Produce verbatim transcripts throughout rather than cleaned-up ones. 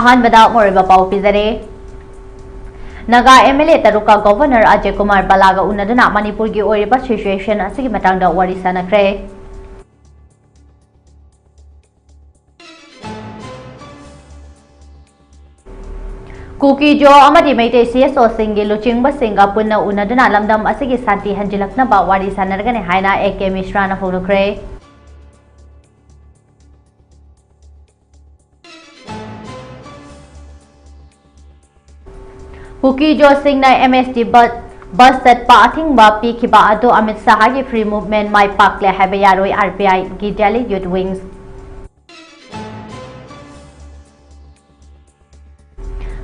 ꯑꯍꯥꯟꯕꯗ ꯃꯔꯨꯑꯣꯏꯕ ꯄꯥꯎ ꯄꯤꯖꯔꯦ꯫ ꯅꯥꯒꯥ M L A ꯇꯔꯨꯛꯀ Governor ꯑꯖꯌ ꯀꯨꯃꯥꯔ ꯕꯂꯥꯒ ꯎꯅꯗꯨꯅ ꯃꯅꯤꯄꯨꯔꯒꯤ ꯑꯣꯏꯔꯤꯕ situation ꯑꯁꯤꯒꯤ ꯃꯇꯥꯡꯗ ꯋꯥꯔꯤ ꯁꯥꯟꯅꯈ꯭ꯔꯦ꯫ ꯀꯨꯀꯤ ꯖꯣ ꯑꯃꯗꯤ ꯃꯩꯇꯩ C S O ꯁꯤꯡꯒꯤ ꯂꯨꯆꯤꯡꯕꯁꯤꯡꯒ ꯄꯨꯟꯅ ꯎꯅꯗꯨꯅ ꯂꯝꯗꯝ ꯑꯁꯤꯒꯤ ꯁꯥꯟꯇꯤ ꯍꯟꯖꯤꯜꯂꯛꯅꯕ ꯋꯥꯔꯤ ꯁꯥꯟꯅꯔꯒꯅꯤ ꯍꯥꯏꯅ A K ꯃꯤꯁ꯭ꯔꯥꯅ ꯐꯣꯡꯗꯣꯛꯈ꯭ꯔꯦ꯫ ꯀꯨꯀꯤ ꯖꯣꯁꯤꯡꯅ M S T ꯕ-, ꯕꯁ ꯆꯠꯄ ꯑꯊꯤꯡꯕ ꯄꯤꯈꯤꯕ ꯑꯗꯨ ꯑꯃꯤꯠ ꯁꯥꯍꯒꯤ free movement ꯃꯥꯏ ꯄꯥꯛꯂꯦ ꯍꯥꯏꯕ ꯌꯥꯔꯣꯏ, R P I ꯒꯤ Delhi Youth Wings꯫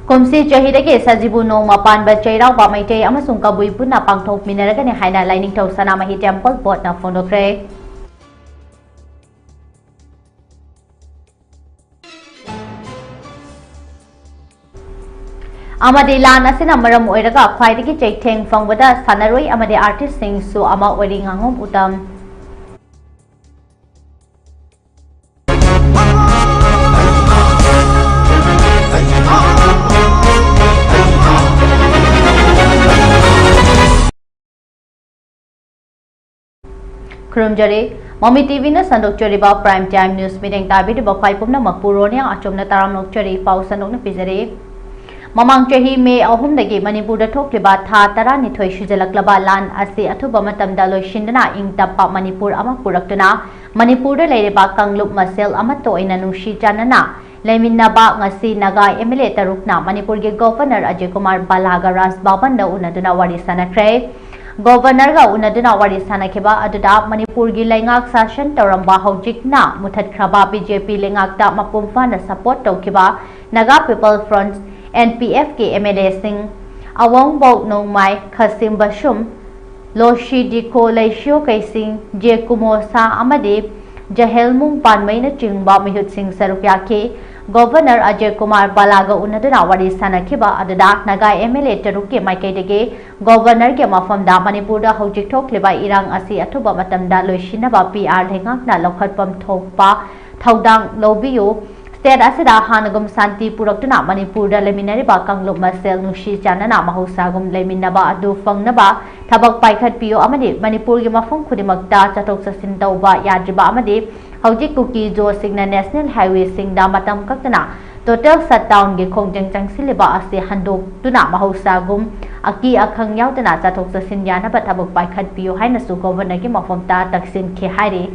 ꯀꯨꯝꯁꯤ ꯆꯍꯤꯗꯒꯤ ꯁꯖꯤꯕꯨ ꯅꯣꯡꯃ ꯄꯥꯟꯕ ꯆꯩꯔꯥꯎꯕ ꯃꯩꯇꯩ ꯑꯃꯁꯨꯡ ꯀꯕꯨꯏ ꯄꯨꯟꯅ ꯄꯥꯡꯊꯣꯛꯃꯤꯟꯅꯔꯒꯅꯤ ꯍꯥꯏꯅ ꯂꯥꯏꯅꯤꯡꯊꯧ ꯁꯅꯥꯃꯍꯤ Temple Board ꯅ ꯐꯣꯡꯗꯣꯛꯈ꯭ꯔꯦ꯫ ꯑꯃꯗꯤ ꯂꯥꯟ ꯑꯁꯤꯅ ꯃꯔꯝ ꯑꯣꯏꯔꯒ ꯈ꯭ꯋꯥꯏꯗꯒꯤ ꯆꯩꯊꯦꯡ ꯐꯪꯕꯗ ꯁꯥꯟꯅꯔꯣꯏ ꯑꯃꯗꯤ artist ꯁꯤꯡꯁꯨ ꯑꯃ ꯑꯣꯏꯔꯤ ꯉꯥꯉꯣꯝ ꯎꯇꯝ꯫ ꯈꯨꯔꯨꯝꯖꯔꯤ꯫ ꯃꯃꯤ T V ꯅ ꯁꯟꯗꯣꯛꯆꯔꯤꯕ Prime Time News ꯃꯤꯠꯌꯦꯡ ꯇꯥꯕꯤꯔꯤꯕ ꯈ꯭ꯋꯥꯏ ꯄꯨꯝꯅꯃꯛꯄꯨ ꯔꯣꯅꯤꯌꯥ ꯑꯆꯨꯝꯅ ꯇꯔꯥꯝꯅ ꯑꯣꯛꯆꯔꯤ꯫ ꯄꯥꯎ ꯁꯟꯗꯣꯛꯅ ꯄꯤꯖꯔꯤ꯫ ꯃꯃꯥꯡ ꯆꯍꯤ May ꯑꯍꯨꯝꯗꯒꯤ ꯃꯅꯤꯄꯨꯔꯗ ꯊꯣꯛꯂꯤꯕ ꯊꯥ ꯇꯔꯥꯅꯤꯊꯣꯏ ꯁꯤꯖꯤꯜꯂꯛꯂꯕ ꯂꯥꯟ ꯑꯁꯤ ꯑꯊꯨꯕ ꯃꯇꯝꯗ ꯂꯣꯏꯁꯤꯟꯗꯨꯅ ꯏꯪ ꯇꯞꯄ ꯃꯅꯤꯄꯨꯔ ꯑꯃ ꯄꯨꯔꯛꯇꯨꯅ ꯃꯅꯤꯄꯨꯔꯗ ꯂꯩꯔꯤꯕ ꯀꯥꯡꯂꯨꯞ ꯃꯁꯦꯜ ꯑꯃꯠꯇ ꯑꯣꯏꯅ ꯅꯨꯡꯁꯤ ꯆꯥꯟꯅꯅ ꯂꯩꯃꯤꯟꯅꯕ ꯉꯁꯤ ꯅꯥꯒꯥ M L A ꯇꯔꯨꯛꯅ ꯃꯅꯤꯄꯨꯔꯒꯤ Governor ꯑꯖꯌ ꯀꯨꯃꯥꯔ ꯕꯂꯥꯒ ꯔꯥꯖ ꯚꯕꯟꯗ ꯎꯅꯗꯨꯅ ꯋꯥꯔꯤ ꯁꯥꯟꯅꯈ꯭ꯔꯦ꯫ Governor ꯒ ꯎꯅꯗꯨꯅ ꯋꯥꯔꯤ ꯁꯥꯟꯅꯈꯤꯕ ꯑꯗꯨꯗ ꯃꯅꯤꯄꯨꯔꯒꯤ ꯂꯩꯉꯥꯛ ꯁꯥꯁꯟ ꯇꯧꯔꯝꯕ ꯍꯧꯖꯤꯛꯅ ꯃꯨꯊꯠꯈ꯭ꯔꯕ B J P ꯂꯩꯉꯥꯛꯇ ꯃꯄꯨꯡ ꯐꯥꯅ support ꯇꯧꯈꯤꯕ Naga People Front, N P F ꯀꯤ M L A ꯁꯤꯡ ꯑꯋꯣꯡꯕꯣꯛ ꯅꯣꯡꯃꯥꯏ, ꯈꯥꯁꯤꯝ ꯕꯁꯨꯝ, ꯂꯣꯁꯤ ꯗꯤꯀꯣ ꯂꯩꯁꯤꯌꯣ ꯀꯩꯁꯤꯡ, ꯖꯦ ꯀꯨꯃꯣ ꯁꯥ ꯑꯃꯗꯤ ꯖꯍꯦꯜꯃꯨꯡ ꯄꯥꯟꯃꯩꯅꯆꯤꯡꯕ ꯃꯤꯍꯨꯠꯁꯤꯡ ꯁꯔꯨꯛ ꯌꯥꯈꯤ꯫ Governor ꯑꯖꯌ ꯀꯨꯃꯥꯔ ꯕꯂꯥꯒ ꯎꯅꯗꯨꯅ ꯋꯥꯔꯤ ꯁꯥꯟꯅꯈꯤꯕ ꯑꯗꯨꯗ ꯅꯥꯒꯥ M L A ꯇꯔꯨꯛꯀꯤ ꯃꯥꯏꯀꯩꯗꯒꯤ Governor ꯒꯤ ꯃꯐꯝꯗ ꯃꯅꯤꯄꯨꯔꯗ ꯍꯧꯖꯤꯛ ꯊꯣꯛꯂꯤꯕ ꯏꯔꯥꯡ ꯑꯁꯤ ꯑꯊꯨꯕ ꯃꯇꯝꯗ ꯂꯣꯏꯁꯤꯟꯅꯕ P R ꯂꯩꯉꯥꯛꯅ ꯂꯧꯈꯠꯐꯝ ꯊꯣꯛꯄ ꯊꯧꯗꯥꯡ ꯂꯧꯕꯤꯌꯨ, State ꯑꯁꯤꯗ ꯍꯥꯟꯅꯒꯨꯝ ꯁꯥꯟꯇꯤ ꯄꯨꯔꯛꯇꯨꯅ ꯃꯅꯤꯄꯨꯔꯗ ꯂꯩꯃꯤꯟꯅꯔꯤꯕ ꯀꯥꯡꯂꯨꯞ ꯃꯁꯦꯜ ꯅꯨꯡꯁꯤ ꯆꯥꯟꯅꯅ ꯃꯍꯧꯁꯥꯒꯨꯝ ꯂꯩꯃꯤꯟꯅꯕ ꯑꯗꯨ ꯐꯪꯅꯕ ꯊꯕꯛ ꯄꯥꯏꯈꯠꯄꯤꯌꯨ ꯑꯃꯗꯤ ꯃꯅꯤꯄꯨꯔꯒꯤ ꯃꯐꯝ ꯈꯨꯗꯤꯡꯃꯛꯇ ꯆꯠꯊꯣꯛ ꯆꯠꯁꯤꯟ ꯇꯧꯕ ꯌꯥꯗ꯭ꯔꯤꯕ ꯑꯃꯗꯤ ꯍꯧꯖꯤꯛ ꯀꯨꯀꯤ ꯖꯣꯁꯤꯡꯅ national highwayꯁꯤꯡꯗ ꯃꯇꯝ ꯀꯛꯇꯅ total shutdownꯒꯤ ꯈꯣꯡꯖꯪ ꯆꯪꯁꯤꯜꯂꯤꯕ ꯑꯁꯤ ꯍꯟꯗꯣꯛꯇꯨꯅ ꯃꯍꯧꯁꯥꯒꯨꯝ ꯑꯀꯤ ꯑꯈꯪ ꯌꯥꯎꯗꯅ ꯆꯠꯊꯣꯛ ꯆꯠꯁꯤꯟ ꯌꯥꯅꯕ ꯊꯕꯛ ꯄꯥꯏꯈꯠꯄꯤꯌꯨ ꯍꯥꯏꯅꯁꯨ Governorꯒꯤ ꯃꯐꯝꯗ ꯇꯛꯁꯤꯟꯈꯤ ꯍꯥꯏꯔꯤ꯫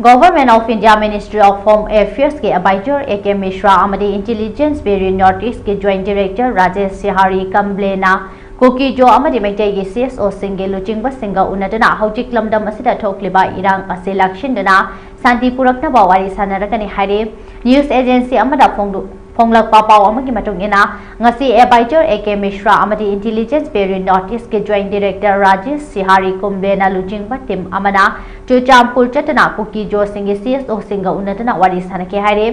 Government of India Ministry of Home Affairsꯀꯤ advisor A K Mishra ꯑꯃꯗꯤ Intelligence Bureau North Eastꯀꯤ Joint Director Rajesh Sihari Kumbleꯅ ꯀꯨꯀꯤꯖꯣ ꯑꯃꯗꯤ ꯃꯩꯇꯩꯒꯤ CSOꯁꯤꯡꯒꯤ ꯂꯨꯆꯤꯡꯕꯁꯤꯡꯒ ꯎꯅꯗꯨꯅ ꯍꯧꯖꯤꯛ ꯂꯝꯗꯝ ꯑꯁꯤꯗ ꯊꯣꯛꯂꯤꯕ ꯏꯔꯥꯡ ꯑꯁꯤ ꯂꯥꯛꯁꯤꯟꯗꯨꯅ ꯁꯥꯟꯇꯤ ꯄꯨꯔꯛꯅꯕ ꯋꯥꯔꯤ ꯁꯥꯟꯅꯔꯒꯅꯤ ꯍꯥꯏꯔꯤ꯫ News agency ꯑꯃꯗ ꯐꯣꯡꯗꯣꯛ-, ꯐꯣꯡꯂꯛꯄ ꯄꯥꯎ ꯑꯃꯒꯤ ꯃꯇꯨꯡ ꯏꯟꯅ, ꯉꯁꯤ advisor A K Mishra ꯑꯃꯗꯤ Intelligence Bureau North Eastꯀꯤ Joint Director Rajesh Sihari Kumbleꯅ ꯂꯨꯆꯤꯡꯕ team ꯑꯃꯅ ꯆꯨꯔꯆꯥꯟꯄꯨꯔ ꯆꯠꯇꯨꯅ ꯀꯨꯀꯤ ꯖꯣꯁꯤꯡꯒꯤ CSOꯁꯤꯡꯒ ꯎꯅꯗꯨꯅ ꯋꯥꯔꯤ ꯁꯥꯟꯅꯈꯤ ꯍꯥꯏꯔꯤ꯫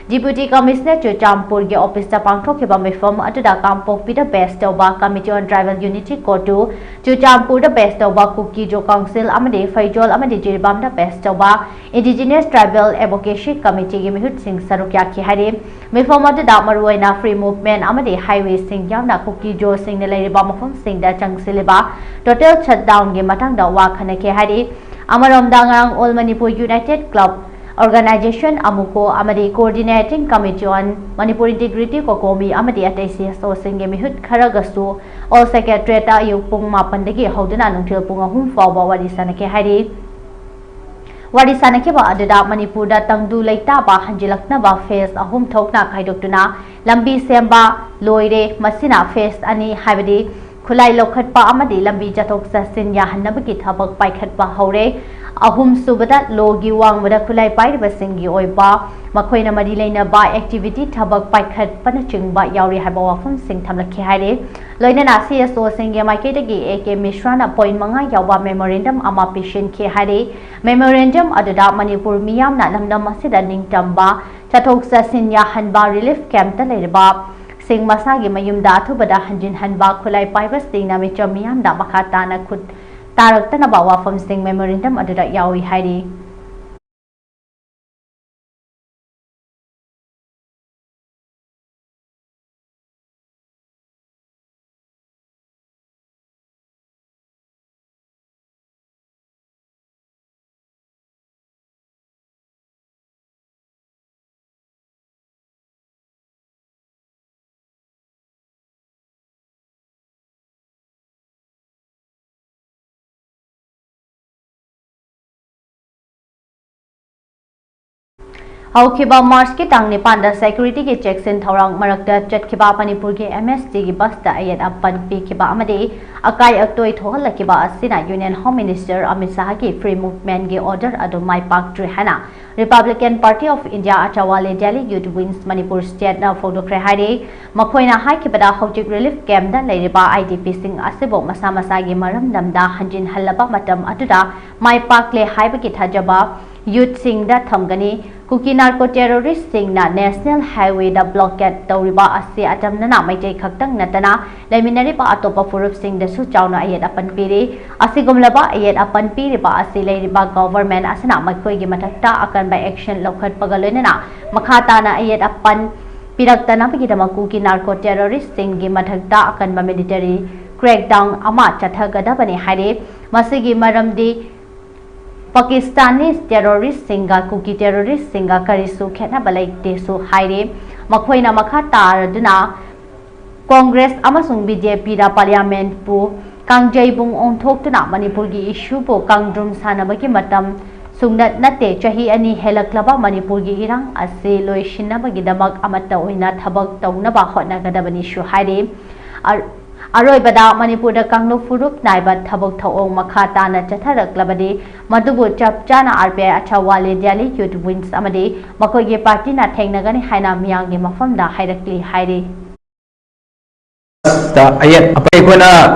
Deputy Commissioner ꯆꯨꯔꯆꯥꯟꯄꯨꯔꯒꯤ officeꯇ ꯄꯥꯡꯊꯣꯛꯈꯤꯕ ꯃꯤꯐꯝ ꯑꯗꯨꯗ ꯀꯥꯡꯄꯣꯛꯄꯤꯗ base ꯇꯧꯕ Committee on Tribal Unity ꯀꯣꯇꯨ, ꯆꯨꯔꯆꯥꯟꯄꯨꯔꯗ base ꯇꯧꯕ ꯀꯨꯀꯤ ꯖꯣ council ꯑꯃꯗꯤ ꯐꯩꯖꯣꯜ ꯑꯃꯗꯤ ꯖꯤꯔꯤꯕꯥꯝꯗ base ꯇꯧꯕ Indigenous Tribal Advocacy Committeeꯒꯤ ꯃꯤꯍꯨꯠꯁꯤꯡ ꯁꯔꯨꯛ ꯌꯥꯈꯤ ꯍꯥꯏꯔꯤ꯫ ꯃꯤꯐꯝ ꯑꯗꯨꯗ ꯃꯔꯨꯑꯣꯏꯅ free movement ꯑꯃꯗꯤ highwayꯁꯤꯡ ꯌꯥꯎꯅ ꯀꯨꯀꯤ ꯖꯣꯁꯤꯡꯅ ꯂꯩꯔꯤꯕ ꯃꯐꯝꯁꯤꯡꯗ ꯆꯪꯁꯤꯜꯂꯤꯕ total shutdownꯒꯤ ꯃꯇꯥꯡꯗ ꯋꯥ ꯈꯟꯅꯈꯤ ꯍꯥꯏꯔꯤ꯫ ꯑꯃꯔꯣꯝꯗ ꯉꯔꯥꯡ All Manipur United Club Organization, ꯑꯃꯨꯀꯣ, ꯑꯃꯗꯤ Coordinating Committee on Manipur Integrity, COCOMI, ꯑꯃꯗꯤ ꯑꯇꯩ CSOꯁꯤꯡꯒꯤ ꯃꯤꯍꯨꯠ ꯈꯔꯒꯁꯨ All Secretariatꯇ ꯑꯌꯨꯛ ꯄꯨꯡ ꯃꯥꯄꯟꯗꯒꯤ ꯍꯧꯗꯨꯅ ꯅꯨꯡꯊꯤꯜ ꯄꯨꯡ ꯑꯍꯨꯝ ꯐꯥꯎꯕ ꯋꯥꯔꯤ ꯁꯥꯟꯅꯈꯤ ꯍꯥꯏꯔꯤ꯫ ꯋꯥꯔꯤ ꯁꯥꯟꯅꯈꯤꯕ ꯑꯗꯨꯗ ꯃꯅꯤꯄꯨꯔꯗ ꯇꯪꯗꯨ ꯂꯩꯇꯥꯕ ꯍꯟꯖꯤꯜꯂꯛꯅꯕ phase ꯑꯍꯨꯝ ꯊꯣꯛꯅ ꯈꯥꯏꯗꯣꯛꯇꯨꯅ ꯂꯝꯕꯤ ꯁꯦꯝꯕ ꯂꯣꯏꯔꯦ꯫ ꯃꯁꯤꯅ phase ꯑꯅꯤ, ꯍꯥꯏꯕꯗꯤ ꯈꯨꯠꯂꯥꯏ ꯂꯧꯈꯠꯄ ꯑꯃꯗꯤ ꯂꯝꯕꯤ ꯆꯠꯊꯣꯛ ꯆꯠꯁꯤꯟ ꯌꯥꯍꯟꯅꯕꯒꯤ ꯊꯕꯛ ꯄꯥꯏꯈꯠꯄ ꯍꯧꯔꯦ꯫ ꯑꯍꯨꯝꯁꯨꯕꯗ, ꯂꯣꯒꯤ ꯋꯥꯡꯃꯗ ꯈꯨꯠꯂꯥꯏ ꯄꯥꯏꯔꯤꯕꯁꯤꯡꯒꯤ ꯑꯣꯏꯕ ꯃꯈꯣꯏꯅ ꯃꯔꯤ ꯂꯩꯅꯕ activity ꯊꯕꯛ ꯄꯥꯏꯈꯠꯄꯅꯆꯤꯡꯕ ꯌꯥꯎꯔꯤ ꯍꯥꯏꯕ ꯋꯥꯐꯝꯁꯤꯡ ꯊꯝꯂꯛꯈꯤ ꯍꯥꯏꯔꯤ꯫ ꯂꯣꯏꯅꯅ CSOꯁꯤꯡꯒꯤ ꯃꯥꯏꯀꯩꯗꯒꯤ A K Mishraꯅ point ꯃꯉꯥ ꯌꯥꯎꯕ memorandum ꯑꯃ ꯄꯤꯁꯤꯟꯈꯤ ꯍꯥꯏꯔꯤ꯫ Memorandum ꯑꯗꯨꯗ ꯃꯅꯤꯄꯨꯔ ꯃꯤꯌꯥꯝꯅ ꯂꯝꯗꯝ ꯑꯁꯤꯗ ꯅꯤꯡꯇꯝꯕ, ꯆꯠꯊꯣꯛ ꯆꯠꯁꯤꯟ ꯌꯥꯍꯟꯕ, relief campꯇ ꯂꯩꯔꯤꯕ ꯁꯤꯡ ꯃꯁꯥꯒꯤ ꯃꯌꯨꯝꯗ ꯑꯊꯨꯕꯗ ꯍꯟꯖꯤꯟꯍꯟꯕ, ꯈꯨꯠꯂꯥꯏ ꯄꯥꯏꯕꯁꯤꯡꯅ ꯃꯤꯆꯝ ꯃꯤꯌꯥꯝꯗ ꯃꯈꯥ ꯇꯥꯅ ꯈꯨꯠ ꯇꯥꯔꯛꯇꯅꯕ ꯋꯥꯐꯝꯁꯤꯡ memorandum ꯑꯗꯨꯗ ꯌꯥꯎꯏ ꯍꯥꯏꯔꯤ꯫ ꯍꯧꯈꯤꯕ March ꯀꯤ ꯇꯥꯡ ꯅꯤꯄꯥꯟꯗ security ꯒꯤ ꯆꯦꯛꯁꯤꯟ ꯊꯧꯔꯥꯡ ꯃꯔꯛꯇ ꯆꯠꯈꯤꯕ ꯃꯅꯤꯄꯨꯔꯒꯤ M S T ꯒꯤ bus ꯇ ꯑꯌꯦꯠ ꯑꯄꯟ ꯄꯤꯈꯤꯕ ꯑꯃꯗꯤ ꯑꯀꯥꯏ ꯑꯇꯣꯏ ꯊꯣꯛꯍꯜꯂꯛꯈꯤꯕ ꯑꯁꯤꯅ Union Home Minister Amit ꯁꯥꯍꯒꯤ free movement ꯒꯤ order ꯑꯗꯨ ꯃꯥꯏ ꯄꯥꯛꯇ꯭ꯔꯤ ꯍꯥꯏꯅ Republican Party of India Achawale Delhi Youth Wings Manipur State ꯅ ꯐꯣꯡꯗꯣꯛꯈ꯭ꯔꯦ ꯍꯥꯏꯔꯤ꯫ ꯃꯈꯣꯏꯅ ꯍꯥꯏꯈꯤꯕꯗ, ꯍꯧꯖꯤꯛ relief camp ꯇ ꯂꯩꯔꯤꯕ I D P ꯁꯤꯡ ꯑꯁꯤꯕꯨ ꯃꯁꯥ ꯃꯁꯥꯒꯤ ꯃꯔꯝꯗꯝꯗ ꯍꯟꯖꯤꯟꯍꯜꯂꯕ ꯃꯇꯝ ꯑꯗꯨꯗ ꯃꯥꯏ ꯄꯥꯛꯂꯦ ꯍꯥꯏꯕꯒꯤ ꯊꯥꯖꯕ youth ꯁꯤꯡꯗ ꯊꯝꯒꯅꯤ꯫ ꯀꯨꯀꯤ narco terrorist ꯁꯤꯡꯅ National Highway ꯗ blockade ꯇꯧꯔꯤꯕ ꯑꯁꯤ ꯑꯆꯝꯅꯅ ꯃꯩꯇꯩ ꯈꯛꯇꯪ ꯅꯠꯇꯅ ꯂꯩꯃꯤꯟꯅꯔꯤꯕ ꯑꯇꯣꯞꯄ ꯐꯨꯔꯨꯞꯁꯤꯡꯗꯁꯨ ꯆꯥꯎꯅ ꯑꯌꯦꯠ ꯑꯄꯟ ꯄꯤꯔꯤ꯫ ꯑꯁꯤꯒꯨꯝꯂꯕ ꯑꯌꯦꯠ ꯑꯄꯟ ꯄꯤꯔꯤꯕ ꯑꯁꯤ ꯂꯩꯔꯤꯕ government ꯑꯁꯤꯅ ꯃꯈꯣꯏꯒꯤ ꯃꯊꯛꯇ ꯑꯀꯟꯕ action ꯂꯧꯈꯠꯄꯒ ꯂꯣꯏꯅꯅ ꯃꯈꯥ ꯇꯥꯅ ꯑꯌꯦꯠ ꯑꯄꯟ ꯄꯤꯔꯛꯇꯅꯕꯒꯤꯗꯃꯛ ꯀꯨꯀꯤ narco terrorist ꯁꯤꯡꯒꯤ ꯃꯊꯛꯇ ꯑꯀꯟꯕ military crackdown ꯑꯃ ꯆꯠꯊꯒꯗꯕꯅꯤ ꯍꯥꯏꯔꯤ꯫ ꯃꯁꯤꯒꯤ ꯃꯔꯝꯗꯤ Pakistani terrorist ꯁꯤꯡꯒ ꯀꯨꯀꯤ terrorist ꯁꯤꯡꯒ ꯀꯔꯤꯁꯨ ꯈꯦꯠꯅꯕ ꯂꯩꯇꯦꯁꯨ ꯍꯥꯏꯔꯤ꯫ ꯃꯈꯣꯏꯅ ꯃꯈꯥ ꯇꯥꯔꯗꯨꯅ Congress ꯑꯃꯁꯨꯡ B J P ꯗ parliament ꯄꯨ ꯀꯥꯡꯖꯩꯕꯨꯡ ꯑꯣꯟꯊꯣꯛꯇꯨꯅ ꯃꯅꯤꯄꯨꯔꯒꯤ issue ꯕꯨ ꯀꯥꯡꯗ꯭ꯔꯨꯝ ꯁꯥꯟꯅꯕꯒꯤ ꯃꯇꯝ ꯁꯨꯡꯅꯠ ꯅꯠꯇꯦ꯫ ꯆꯍꯤ ꯑꯅꯤ ꯍꯦꯜꯂꯛꯂꯕ ꯃꯅꯤꯄꯨꯔꯒꯤ ꯏꯔꯥꯡ ꯑꯁꯤ ꯂꯣꯏꯁꯤꯟꯅꯕꯒꯤꯗꯃꯛ ꯑꯃꯠꯇ ꯑꯣꯏꯅ ꯊꯕꯛ ꯇꯧꯅꯕ ꯍꯣꯠꯅꯒꯗꯕꯅꯤꯁꯨ ꯍꯥꯏꯔꯤ꯫ ꯑꯔ-, ꯑꯔꯣꯏꯕꯗ ꯃꯅꯤꯄꯨꯔꯗ ꯀꯥꯡꯂꯨꯞ ꯐꯨꯔꯨꯞ ꯅꯥꯏꯕ ꯊꯕꯛ ꯊꯧꯑꯣꯡ ꯃꯈꯥ ꯇꯥꯅ ꯆꯠꯊꯔꯛꯂꯕꯗꯤ ꯃꯗꯨꯕꯨ ꯆꯞ ꯆꯥꯅ R P I Achawale Delhi Youth Wings ꯑꯃꯗꯤ ꯃꯈꯣꯏꯒꯤ party ꯅ ꯊꯦꯡꯅꯒꯅꯤ ꯍꯥꯏꯅ ꯃꯤꯌꯥꯝꯒꯤ ꯃꯐꯝꯗ ꯍꯥꯏꯔꯛꯂꯤ ꯍꯥꯏꯔꯤ꯫ ꯇ ꯑꯌꯦꯠ ꯑꯄꯟ ꯑꯩꯈꯣꯏꯅ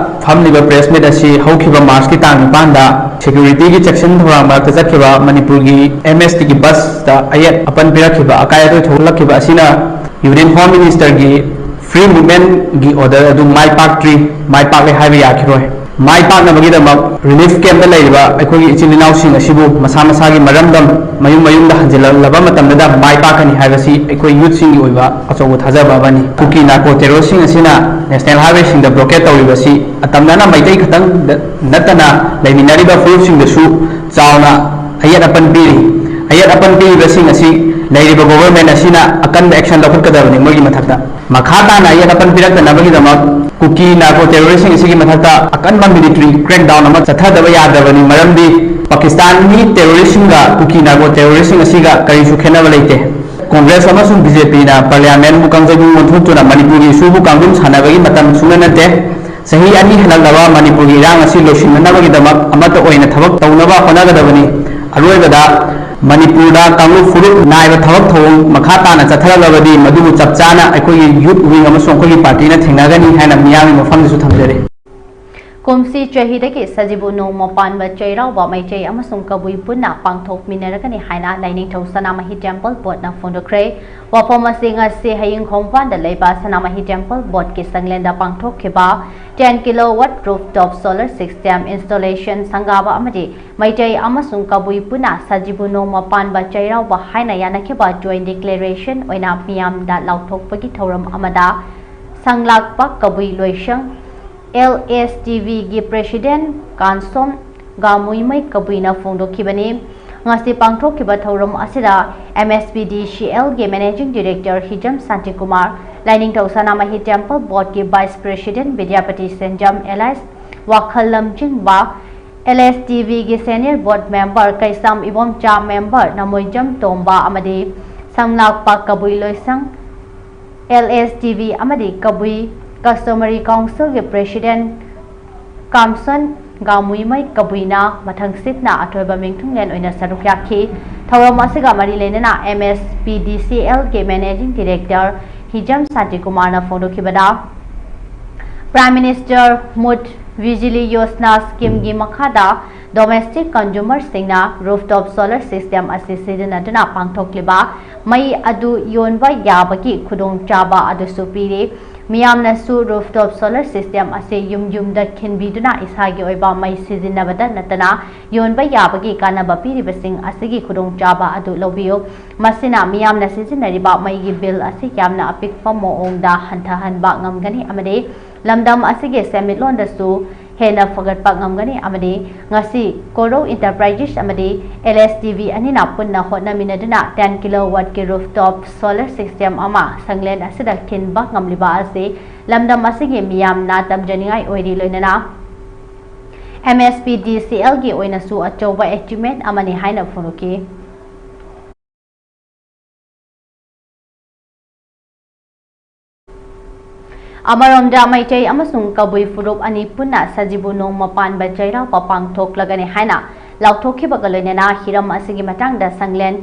ꯐꯝꯂꯤꯕ press meet ꯑꯁꯤ ꯍꯧꯈꯤꯕ March ꯀꯤ ꯇꯥꯡ ꯅꯤꯄꯥꯟꯗ security ꯒꯤ ꯆꯦꯛꯁꯤꯟ ꯊꯧꯔꯥꯡ ꯃꯔꯛꯇ ꯆꯠꯈꯤꯕ ꯃꯅꯤꯄꯨꯔꯒꯤ M S T ꯒꯤ bus ꯇ ꯑꯌꯦꯠ ꯑꯄꯟ ꯄꯤꯔꯛꯈꯤꯕ, ꯑꯀꯥꯏ ꯑꯇꯣꯏ ꯊꯣꯛꯍꯜꯂꯛꯈꯤꯕ ꯑꯁꯤꯅ Union Home Minister ꯒꯤ Free Movement ꯒꯤ order ꯑꯗꯨ ꯃꯥꯏ ꯄꯥꯛꯇ꯭ꯔꯤ, ꯃꯥꯏ ꯄꯥꯛꯂꯦ ꯍꯥꯏꯕ ꯌꯥꯈꯤꯔꯣꯏ꯫ ꯃꯥꯏ ꯄꯥꯛꯅꯕꯒꯤꯗꯃꯛ relief camp ꯇ ꯂꯩꯔꯤꯕ ꯑꯩꯈꯣꯏꯒꯤ ꯏꯆꯤꯜ ꯏꯅꯥꯎꯁꯤꯡ ꯑꯁꯤꯕꯨ ꯃꯁꯥ ꯃꯁꯥꯒꯤ ꯃꯔꯝꯗꯝ ꯃꯌꯨꯝ ꯃꯌꯨꯝꯗ ꯍꯟꯖꯤꯜꯂꯛꯂꯕ ꯃꯇꯝꯗꯗ ꯃꯥꯏ ꯄꯥꯛꯀꯅꯤ ꯍꯥꯏꯕꯁꯤ ꯑꯩꯈꯣꯏ youth ꯁꯤꯡꯒꯤ ꯑꯣꯏꯕ ꯑꯆꯧꯕ ꯊꯥꯖꯕ ꯑꯃꯅꯤ꯫ ꯀꯨꯀꯤ narco terrorist ꯁꯤꯡ ꯑꯁꯤꯅ national highway ꯁꯤꯡꯗ blockade ꯇꯧꯔꯤꯕꯁꯤ ꯑꯇꯝꯅꯅ ꯃꯩꯇꯩ ꯈꯛꯇꯪ ꯅꯠꯇꯅ ꯂꯩꯃꯤꯟꯅꯔꯤꯕ ꯐꯨꯔꯨꯞꯁꯤꯡꯗꯁꯨ ꯆꯥꯎꯅ ꯑꯌꯦꯠ ꯑꯄꯟ ꯄꯤꯔꯤ꯫ ꯑꯌꯦꯠ ꯑꯄꯟ ꯄꯤꯔꯤꯕꯁꯤꯡ ꯑꯁꯤ ꯂꯩꯔꯤꯕ government ꯑꯁꯤꯅ ꯑꯀꯟꯕ action ꯂꯧꯈꯠꯀꯗꯕꯅꯤ ꯃꯣꯏꯒꯤ ꯃꯊꯛꯇ꯫ ꯃꯈꯥ ꯇꯥꯅ ꯑꯌꯦꯠ ꯑꯄꯟ ꯄꯤꯔꯛꯇꯅꯕꯒꯤꯗꯃꯛ ꯀꯨꯀꯤ narco terrorist ꯁꯤꯡ ꯑꯁꯤꯒꯤ ꯃꯊꯛꯇ ꯑꯀꯟꯕ military crackdown ꯑꯃ ꯆꯠꯊꯗꯕ ꯌꯥꯗ꯭ꯔꯕꯅꯤ, ꯃꯔꯝꯗꯤ ꯄꯥꯀꯤꯁꯇꯥꯟꯒꯤ terrorist ꯁꯤꯡꯒ ꯀꯨꯀꯤ narco terrorist ꯁꯤꯡ ꯑꯁꯤꯒ ꯀꯔꯤꯁꯨ ꯈꯦꯠꯅꯕ ꯂꯩꯇꯦ꯫ Congress ꯑꯃꯁꯨꯡ BJP ꯅ parliament ꯕꯨ ꯀꯥꯡꯖꯩꯕꯨꯡ ꯑꯣꯟꯊꯣꯛꯇꯨꯅ ꯃꯅꯤꯄꯨꯔꯒꯤ issue ꯕꯨ ꯀꯥꯡꯗꯨꯝ ꯁꯥꯟꯅꯕꯒꯤ ꯃꯇꯝ ꯁꯨꯡꯅ ꯅꯠꯇꯦ꯫ ꯆꯍꯤ ꯑꯅꯤ ꯍꯦꯜꯂꯛꯂꯕ ꯃꯅꯤꯄꯨꯔꯒꯤ ꯏꯔꯥꯡ ꯑꯁꯤ ꯂꯣꯏꯁꯤꯟꯅꯅꯕꯒꯤꯗꯃꯛ ꯑꯃꯠꯇ ꯑꯣꯏꯅ ꯊꯕꯛ ꯇꯧꯅꯕ ꯍꯣꯠꯅꯒꯗꯕꯅꯤ꯫ ꯑꯔꯣꯏꯕꯗ, ꯃꯅꯤꯄꯨꯔꯗ ꯀꯥꯡꯂꯨꯞ ꯐꯨꯔꯨꯞ ꯅꯥꯏꯕ ꯊꯕꯛ ꯊꯧꯑꯣꯡ ꯃꯈꯥ ꯇꯥꯅ ꯆꯠꯊꯔꯛꯂꯕꯗꯤ ꯃꯗꯨꯕꯨ ꯆꯞ ꯆꯥꯅ ꯑꯩꯈꯣꯏꯒꯤ youth wing ꯑꯃꯁꯨꯡ ꯑꯩꯈꯣꯏꯒꯤ party ꯅ ꯊꯦꯡꯅꯒꯅꯤ ꯍꯥꯏꯅ ꯃꯤꯌꯥꯝꯒꯤ ꯃꯐꯝꯗꯁꯨ ꯊꯝꯖꯔꯤ꯫ ꯀꯨꯝꯁꯤ ꯆꯍꯤꯗꯒꯤ ꯁꯖꯤꯕꯨ ꯅꯣꯡꯃ ꯄꯥꯟꯕ ꯆꯩꯔꯥꯎꯕ ꯃꯩꯇꯩ ꯑꯃꯁꯨꯡ ꯀꯕꯨꯏ ꯄꯨꯟꯅ ꯄꯥꯡꯊꯣꯛꯃꯤꯟꯅꯔꯒꯅꯤ ꯍꯥꯏꯅ ꯂꯥꯏꯅꯤꯡꯊꯧ ꯁꯅꯥꯃꯍꯤ temple board ꯅ ꯐꯣꯡꯗꯣꯛꯈ꯭ꯔꯦ꯫ ꯋꯥꯐꯝ ꯑꯁꯤ ꯉꯁꯤ ꯍꯌꯤꯡ ꯈꯣꯡꯕꯥꯟꯗ ꯂꯩꯕ ꯁꯅꯥꯃꯍꯤ temple board ꯀꯤ ꯁꯪꯂꯦꯟꯗ ꯄꯥꯡꯊꯣꯛꯈꯤꯕ ten kilowatt rooftop solar system installation ꯁꯪꯒꯥꯕ ꯑꯃꯗꯤ ꯃꯩꯇꯩ ꯑꯃꯁꯨꯡ ꯀꯕꯨꯏ ꯄꯨꯟꯅ ꯁꯖꯤꯕꯨ ꯅꯣꯡꯃ ꯄꯥꯟꯕ ꯆꯩꯔꯥꯎꯕ ꯍꯥꯏꯅ ꯌꯥꯅꯈꯤꯕ joint declaration ꯑꯣꯏꯅ ꯃꯤꯌꯥꯝꯗ ꯂꯥꯎꯊꯣꯛꯄꯒꯤ ꯊꯧꯔꯝ ꯑꯃꯗ ꯁꯪꯂꯥꯛꯄ ꯀꯕꯨꯏ ꯂꯣꯏꯁꯪ, LSTV ꯒꯤ president ꯀꯥꯟꯁꯣꯝ ꯒꯥꯃꯨꯏꯃꯩ ꯀꯕꯨꯏꯅ ꯐꯣꯡꯗꯣꯛꯈꯤꯕꯅꯤ꯫ ꯉꯁꯤ ꯄꯥꯡꯊꯣꯛꯈꯤꯕ ꯊꯧꯔꯝ ꯑꯁꯤꯗ MSPDCL ꯒꯤ managing director ꯍꯤꯖꯝ ꯁꯥꯟꯇꯤꯀꯨꯃꯥꯔ, ꯂꯥꯏꯅꯤꯡꯊꯧ ꯁꯅꯥꯃꯍꯤ temple board ꯀꯤ vice president ꯕꯤꯗ꯭ꯌꯥꯄꯇꯤ ꯁꯦꯟꯖꯝ, alias ꯋꯥꯈꯜ ꯂꯝꯖꯤꯡꯕ, LSTV ꯒꯤ senior board member ꯀꯩꯁꯥꯝ ꯏꯕꯣꯝꯆꯥ, member ꯅꯃꯣꯏꯖꯝ ꯇꯣꯝꯕ ꯑꯃꯗꯤ ꯁꯝꯂꯥꯛꯄ ꯀꯕꯨꯏ ꯂꯣꯏꯁꯪ, LSTV ꯑꯃꯗꯤ ꯀꯕꯨꯏ customary council ꯒꯤ president ꯀꯥꯝꯁꯟ ꯒꯥꯃꯨꯏꯃꯩ ꯀꯕꯨꯏꯅ ꯃꯊꯪꯁꯤꯠꯅ ꯑꯊꯣꯏꯕ ꯃꯤꯡꯊꯨꯡꯂꯦꯟ ꯑꯣꯏꯅ ꯁꯔꯨꯛ ꯌꯥꯈꯤ꯫ ꯊꯧꯔꯝ ꯑꯁꯤꯒ ꯃꯔꯤ ꯂꯩꯅꯅ MSPDCL ꯒꯤ managing director ꯍꯤꯖꯝ ꯁꯥꯟꯇꯤꯀꯨꯃꯥꯔꯅ ꯐꯣꯡꯗꯣꯛꯈꯤꯕꯗ, Prime Minister ꯃꯨꯠ ꯕꯤꯖꯤꯂꯤ ꯌꯣꯖꯅꯥ ꯁ꯭ꯀꯤꯝꯒꯤ ꯃꯈꯥꯗ ꯗꯣꯃꯦꯁꯇꯤꯛ ꯀꯟꯖꯨꯃꯔꯁꯤꯡꯅ ꯔꯨꯐꯇꯣꯞ ꯁꯣꯂꯔ ꯁꯤꯁꯇꯦꯝ ꯑꯁꯤ ꯁꯤꯖꯤꯟꯅꯗꯨꯅ ꯄꯥꯡꯊꯣꯛꯂꯤꯕ ꯃꯩ ꯑꯗꯨ ꯌꯣꯟꯕ ꯌꯥꯕꯒꯤ ꯈꯨꯗꯣꯡꯆꯥꯕ ꯑꯗꯨꯁꯨ ꯄꯤꯔꯤ꯫ ꯃꯤꯌꯥꯝꯅꯁꯨ ꯔꯨꯐꯇꯣꯞ ꯁꯣꯂꯔ ꯁꯤꯁꯇꯦꯝ ꯑꯁꯤ ꯌꯨꯝ ꯌꯨꯝꯗ ꯈꯤꯟꯕꯤꯗꯨꯅ ꯏꯁꯥꯒꯤ ꯑꯣꯏꯕ ꯃꯩ ꯁꯤꯖꯤꯟꯅꯕꯗ ꯅꯠꯇꯅ ꯌꯣꯟꯕ ꯌꯥꯕꯒꯤ ꯀꯥꯟꯅꯕ ꯄꯤꯔꯤꯕꯁꯤꯡ ꯑꯁꯤꯒꯤ ꯈꯨꯗꯣꯡꯆꯥꯕ ꯑꯗꯨ ꯂꯧꯕꯤꯌꯨ꯫ ꯃꯁꯤꯅ ꯃꯤꯌꯥꯝꯅ ꯁꯤꯖꯤꯟꯅꯔꯤꯕ ꯃꯩꯒꯤ ꯕꯤꯜ ꯑꯁꯤ ꯌꯥꯝꯅ ꯑꯄꯤꯛꯄ ꯃꯑꯣꯡꯗ ꯍꯟꯊꯍꯟꯕ ꯉꯝꯒꯅꯤ ꯑꯃꯗꯤ ꯂꯝꯗꯝ ꯑꯁꯤꯒꯤ ꯁꯦꯟꯃꯤꯠꯂꯣꯟꯗꯁꯨ ꯍꯦꯟꯅ ꯐꯒꯠꯄ ꯉꯝꯒꯅꯤ ꯑꯃꯗꯤ ꯉꯁꯤ ꯀꯣꯔꯧ ꯏꯟꯇꯔꯄ꯭ꯔꯥꯏꯖꯦꯁ ꯑꯃꯗꯤ ꯑꯦꯜ ꯑꯦꯁ ꯇꯤ ꯚꯤ ꯑꯅꯤꯅ ꯄꯨꯟꯅ ꯍꯣꯠꯅꯃꯤꯟꯅꯗꯨꯅ ten kilowatt ꯀꯤ rooftop solar system ꯑꯃ ꯁꯪꯂꯦꯟ ꯑꯁꯤꯗ ꯈꯤꯟꯕ ꯉꯝꯂꯤꯕ ꯑꯁꯤ ꯂꯝꯗꯝ ꯑꯁꯤꯒꯤ ꯃꯤꯌꯥꯝꯅ ꯇꯝꯖꯅꯤꯡꯉꯥꯏ ꯑꯣꯏꯔꯤ꯫ ꯂꯣꯏꯅꯅ ꯑꯦꯝ ꯑꯦꯁ ꯄꯤ ꯗꯤ ꯁꯤ ꯑꯦꯜꯒꯤ ꯑꯣꯏꯅꯁꯨ ꯑꯆꯧꯕ achievement ꯑꯃꯅꯤ ꯍꯥꯏꯅ ꯐꯣꯡꯗꯣꯛꯈꯤ꯫ ꯑꯃꯔꯣꯝꯗ ꯃꯩꯇꯩ ꯑꯃꯁꯨꯡ ꯀꯕꯨꯏ ꯐꯨꯔꯨꯞ ꯑꯅꯤ ꯄꯨꯟꯅ ꯁꯖꯤꯕꯨ ꯅꯣꯡꯃ ꯄꯥꯟꯕ ꯆꯩꯔꯥꯎꯕ ꯄꯥꯡꯊꯣꯛꯂꯒꯅꯤ ꯍꯥꯏꯅ ꯂꯥꯎꯊꯣꯛꯈꯤꯕꯒ ꯂꯣꯏꯅꯅ ꯍꯤꯔꯝ ꯑꯁꯤꯒꯤ ꯃꯇꯥꯡꯗ ꯁꯪꯂꯦꯟ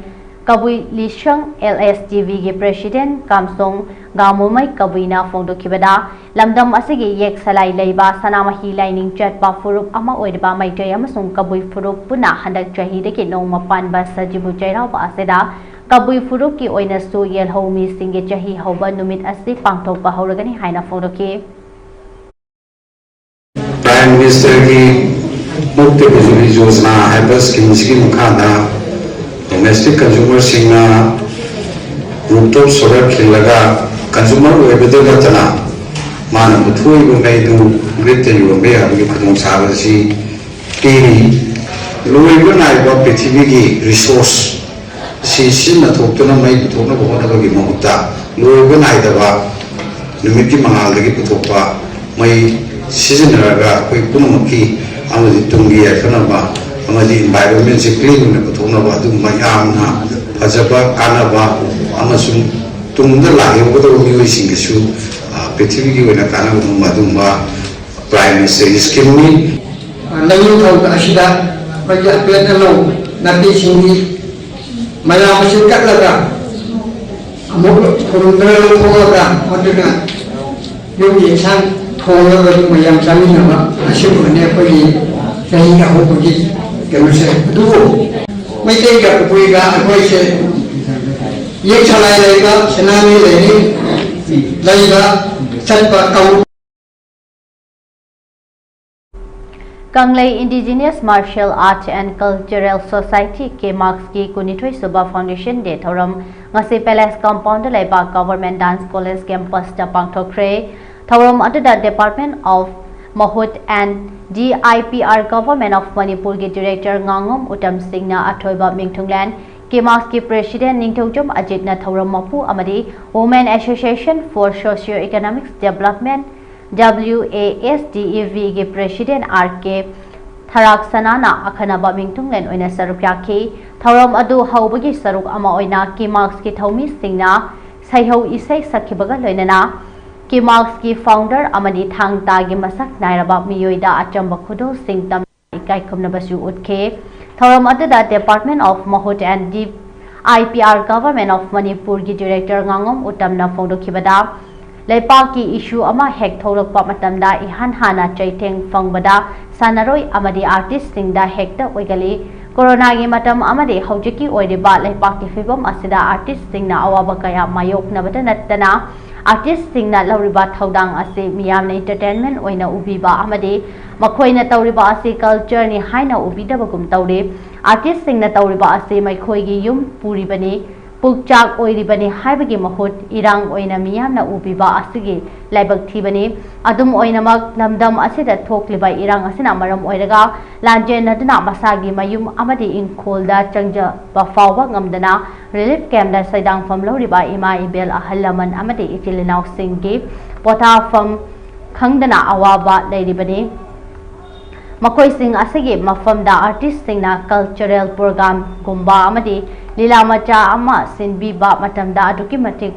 ꯀꯕꯨꯏ ꯂꯤꯁꯪ ꯑꯦꯜ ꯑꯦꯁ ꯇꯤ ꯚꯤꯒꯤ president ꯀꯥꯝꯁꯣꯡ ꯒꯥꯃꯣꯃꯩ ꯀꯕꯨꯏꯅ ꯐꯣꯡꯗꯣꯛꯈꯤꯕꯗ, ꯂꯝꯗꯝ ꯑꯁꯤꯒꯤ ꯌꯦꯛ ꯁꯂꯥꯏ ꯂꯩꯕ ꯁꯅꯥꯃꯍꯤ ꯂꯥꯏꯅꯤꯡ ꯆꯠꯄ ꯐꯨꯔꯨꯞ ꯑꯃ ꯑꯣꯏꯔꯤꯕ ꯃꯩꯇꯩ ꯑꯃꯁꯨꯡ ꯀꯕꯨꯏ ꯐꯨꯔꯨꯞ ꯄꯨꯟꯅ ꯍꯟꯗꯛ ꯆꯍꯤꯗꯒꯤ ꯅꯣꯡꯃ ꯄꯥꯟꯕ ꯁꯖꯤꯕꯨ ꯆꯩꯔꯥꯎꯕ ꯑꯁꯤꯗ ꯀꯕꯨꯏ ꯐꯨꯔꯨꯞꯀꯤ ꯑꯣꯏꯅꯁꯨ ꯌꯦꯜꯍꯧ ꯃꯤꯁꯤꯡꯒꯤ ꯆꯍꯤ ꯍꯧꯕ ꯅꯨꯃꯤꯠ ꯑꯁꯤ ꯄꯥꯡꯊꯣꯛꯄ ꯍꯧꯔꯒꯅꯤ ꯍꯥꯏꯅ ꯐꯣꯡꯗꯣꯛꯈꯤ꯫ Prime Ministerꯒꯤ ꯃꯨꯛꯇ ꯕꯤꯖꯨꯂꯤ ꯌꯣꯖꯅꯥ ꯍꯥꯏꯕ ꯁ꯭ꯀꯤꯝꯁꯤꯒꯤ ꯃꯈꯥꯗ ꯗꯣꯃꯦꯁꯇꯤꯛ ꯀꯟꯖꯨꯃꯔꯁꯤꯡꯅ ꯔꯨꯐꯇꯣꯞ ꯁꯣꯂꯔ ꯈꯤꯜꯂꯒ ꯀꯟꯖꯨꯃꯔ ꯑꯣꯏꯕꯗ ꯅꯠꯇꯅ ꯃꯥꯅ ꯄꯨꯊꯣꯛꯏꯕ ꯃꯩꯗꯨ ꯒ꯭ꯔꯤꯗꯇ ꯌꯣꯟꯕ ꯌꯥꯕꯒꯤ ꯈꯨꯗꯣꯡꯆꯥꯕ ꯑꯁꯤ ꯄꯤꯔꯤ꯫ ꯂꯣꯏꯕ ꯅꯥꯏꯕ ꯄ꯭ꯔꯤꯊꯤꯕꯤꯒꯤ ꯔꯤꯁꯣꯔꯁ ꯑꯁꯤ ꯁꯤꯖꯤꯟꯅꯊꯣꯛꯇꯨꯅ ꯃꯩ ꯄꯨꯊꯣꯛꯅꯕ ꯍꯣꯠꯅꯕꯒꯤ ꯃꯍꯨꯠꯇ, ꯂꯣꯏꯕ ꯅꯥꯏꯗꯕ ꯅꯨꯃꯤꯠꯀꯤ ꯃꯉꯥꯜꯗꯒꯤ ꯄꯨꯊꯣꯛꯄ ꯃꯩ ꯁꯤꯖꯤꯟꯅꯔꯒ ꯑꯩꯈꯣꯏ ꯄꯨꯝꯅꯃꯛꯀꯤ ꯑꯃꯗꯤ ꯇꯨꯡꯒꯤ ꯌꯥꯏꯐꯅꯕ ꯑꯃꯗꯤ environmentꯁꯦ clean ꯑꯣꯏꯅ ꯄꯨꯊꯣꯛꯅꯕ ꯑꯗꯨꯒꯨꯝꯕ ꯌꯥꯝꯅ ꯐꯖꯕ, ꯀꯥꯟꯅꯕ ꯑꯃꯁꯨꯡ ꯇꯨꯡꯗ ꯂꯥꯛꯍꯧꯒꯗꯕ ꯃꯤꯑꯣꯏꯁꯤꯡꯒꯤꯁꯨ, ꯑ, ꯄ꯭ꯔꯤꯊꯤꯕꯤꯒꯤ ꯑꯣꯏꯅ ꯀꯥꯟꯅꯒꯗꯕ ꯑꯗꯨꯒꯨꯝꯕ Prime Ministerꯒꯤ scameꯅꯤ꯫ ꯂꯩꯅꯤꯡꯊꯧ ꯑꯁꯤꯗ ꯑꯩꯈꯣꯏꯒꯤ ꯑꯄꯦꯠ ꯑꯅꯧ ꯅꯥꯄꯤꯁꯤꯡꯒꯤ ꯃꯌꯥꯝ ꯑꯁꯤ ꯀꯠꯂꯒ ꯑꯃꯨꯛ ꯈꯨꯔꯨꯝꯗꯨꯅ ꯂꯧꯊꯣꯛꯂꯒ ꯃꯗꯨꯅ ꯌꯨꯝꯒꯤ ꯏꯟꯁꯥꯡ ꯊꯣꯡꯂꯒ ꯑꯗꯨꯝ ꯃꯌꯥꯝ ꯆꯥꯃꯤꯟꯅꯕ, ꯑꯁꯤꯒꯨꯝꯕꯅꯤ ꯑꯩꯈꯣꯏꯒꯤ ꯆꯍꯤ ꯑꯍꯧꯕꯒꯤ ꯀꯩꯅꯣꯁꯦ꯫ ꯑꯗꯨꯕꯨ ꯃꯩꯇꯩꯒ ꯀꯕꯨꯏꯒ ꯑꯩꯈꯣꯏꯁꯦ ꯌꯦꯛ ꯁꯂꯥꯏ ꯂꯩꯕ, ꯁꯅꯥꯃꯤ ꯂꯩꯔꯤ, ꯂꯩꯕ, ꯆꯠꯄ ꯀꯥꯡꯂꯨꯞ꯫ ꯀꯪꯂꯩ Indigenous Martial Arts and Cultural Society, KMARCS ꯀꯤ ꯀꯨꯟꯅꯤꯊꯣꯏ ꯁꯨꯕ Foundation Day ꯊꯧꯔꯝ ꯉꯁꯤ Palace Compound ꯗ ꯂꯩꯕ Government Dance College Campus ꯇ ꯄꯥꯡꯊꯣꯛꯈ꯭ꯔꯦ꯫ ꯊꯧꯔꯝ ꯑꯗꯨꯗ Department of Mahut and D I P R Government of Manipur ꯒꯤ Director ꯉꯥꯉꯣꯝ ꯎꯇꯝ ꯁꯤꯡꯅ ꯑꯊꯣꯏꯕ ꯃꯤꯡꯊꯨꯡꯂꯦꯟ, KMARCS ꯀꯤ President ꯅꯤꯡꯊꯧꯖꯝ ꯑꯖꯤꯠꯅ ꯊꯧꯔꯝ ꯃꯄꯨ ꯑꯃꯗꯤ Women Association for Socio Economic Development, W A S D E V ꯒꯤ President R K ꯊꯔꯥꯛꯁꯅꯥꯅ ꯑꯈꯟꯅꯕ ꯃꯤꯡꯊꯨꯡꯂꯦꯟ ꯑꯣꯏꯅ ꯁꯔꯨꯛ ꯌꯥꯈꯤ꯫ ꯊꯧꯔꯝ ꯑꯗꯨ ꯍꯧꯕꯒꯤ ꯁꯔꯨꯛ ꯑꯃ ꯑꯣꯏꯅ KMARCS ꯀꯤ ꯊꯧꯃꯤꯁꯤꯡꯅ ꯁꯩꯍꯧ ꯏꯁꯩ ꯁꯛꯈꯤꯕꯒ ꯂꯣꯏꯅꯅ KMARCS ꯀꯤ Founder ꯑꯃꯗꯤ ꯊꯥꯡ ꯇꯥꯒꯤ ꯃꯁꯛ ꯅꯥꯏꯔꯕ ꯃꯤꯑꯣꯏꯗ ꯑꯆꯝꯕ ꯈꯨꯗꯣꯜꯁꯤꯡ ꯇꯝꯗꯨꯅ ꯏꯀꯥꯏ ꯈꯨꯝꯅꯕꯁꯨ ꯎꯠꯈꯤ꯫ ꯊꯧꯔꯝ ꯑꯗꯨꯗ Department of Mahut and D I P R Government of Manipur ꯒꯤ Director ꯉꯥꯉꯣꯝ ꯎꯇꯝꯅ ꯐꯣꯡꯗꯣꯛꯈꯤꯕꯗ, ꯂꯩꯄꯥꯛꯀꯤ issue ꯑꯃ ꯍꯦꯛ ꯊꯣꯛꯂꯛꯄ ꯃꯇꯝꯗ ꯏꯍꯥꯟ ꯍꯥꯟꯅ ꯆꯩꯊꯦꯡ ꯐꯪꯕꯗ ꯁꯥꯟꯅꯔꯣꯏ ꯑꯃꯗꯤ artist ꯁꯤꯡꯗ ꯍꯦꯛꯇ ꯑꯣꯏꯒꯜꯂꯤ꯫ ꯀꯣꯔꯣꯅꯥꯒꯤ ꯃꯇꯝ ꯑꯃꯗꯤ ꯍꯧꯖꯤꯛꯀꯤ ꯑꯣꯏꯔꯤꯕ ꯂꯩꯄꯥꯛꯀꯤ ꯐꯤꯕꯝ ꯑꯁꯤꯗ artist ꯁꯤꯡꯅ ꯑꯋꯥꯕ ꯀꯌꯥ ꯃꯥꯌꯣꯛꯅꯕꯇ ꯅꯠꯇꯅ, artist ꯁꯤꯡꯅ ꯂꯧꯔꯤꯕ ꯊꯧꯗꯥꯡ ꯑꯁꯤ ꯃꯤꯌꯥꯝꯅ entertainment ꯑꯣꯏꯅ ꯎꯕꯤꯕ ꯑꯃꯗꯤ ꯃꯈꯣꯏꯅ ꯇꯧꯔꯤꯕ ꯑꯁꯤ culture ꯅꯤ ꯍꯥꯏꯅ ꯎꯕꯤꯗꯕꯒꯨꯝ ꯇꯧꯔꯤ꯫ Artist ꯁꯤꯡꯅ ꯇꯧꯔꯤꯕ ꯑꯁꯤ ꯃꯈꯣꯏꯒꯤ ꯌꯨꯝ ꯄꯨꯔꯤꯕꯅꯤ, ꯄꯨꯛꯆꯥꯛ ꯑꯣꯏꯔꯤꯕꯅꯤ ꯍꯥꯏꯕꯒꯤ ꯃꯍꯨꯠ ꯏꯔꯥꯡ ꯑꯣꯏꯅ ꯃꯤꯌꯥꯝꯅ ꯎꯕꯤꯕ ꯑꯁꯤꯒꯤ ꯂꯥꯏꯕꯛ ꯊꯤꯕꯅꯤ꯫ ꯑꯗꯨꯝ ꯑꯣꯏꯅꯃꯛ, ꯂꯝꯗꯝ ꯑꯁꯤꯗ ꯊꯣꯛꯂꯤꯕ ꯏꯔꯥꯡ ꯑꯁꯤꯅ ꯃꯔꯝ ꯑꯣꯏꯔꯒ ꯂꯥꯟꯖꯦꯟꯅꯗꯨꯅ ꯃꯁꯥꯒꯤ ꯃꯌꯨꯝ ꯑꯃꯗꯤ ꯏꯪꯈꯣꯜꯗ ꯆꯪꯖꯕ ꯐꯥꯎꯕ ꯉꯝꯗꯅ relief camp ꯇ ꯁꯩꯗꯥꯡꯐꯝ ꯂꯧꯔꯤꯕ ꯏꯃꯥ ꯏꯕꯦꯜ, ꯑꯍꯜ ꯂꯃꯟ ꯑꯃꯗꯤ ꯏꯆꯤꯜ ꯏꯅꯥꯎꯁꯤꯡꯒꯤ ꯄꯣꯊꯥꯐꯝ ꯈꯪꯗꯅ ꯑꯋꯥꯕ ꯂꯩꯔꯤꯕꯅꯤ꯫ ꯃꯈꯣꯏꯁꯤꯡ ꯑꯁꯤꯒꯤ ꯃꯐꯝꯗ artist ꯁꯤꯡꯅ cultural program ꯒꯨꯝꯕ ꯑꯃꯗꯤ ꯂꯤꯂꯥ ꯃꯆꯥ ꯑꯃ ꯁꯤꯟꯕꯤꯕ ꯃꯇꯝꯗ ꯑꯗꯨꯛꯀꯤ ꯃꯇꯤꯛ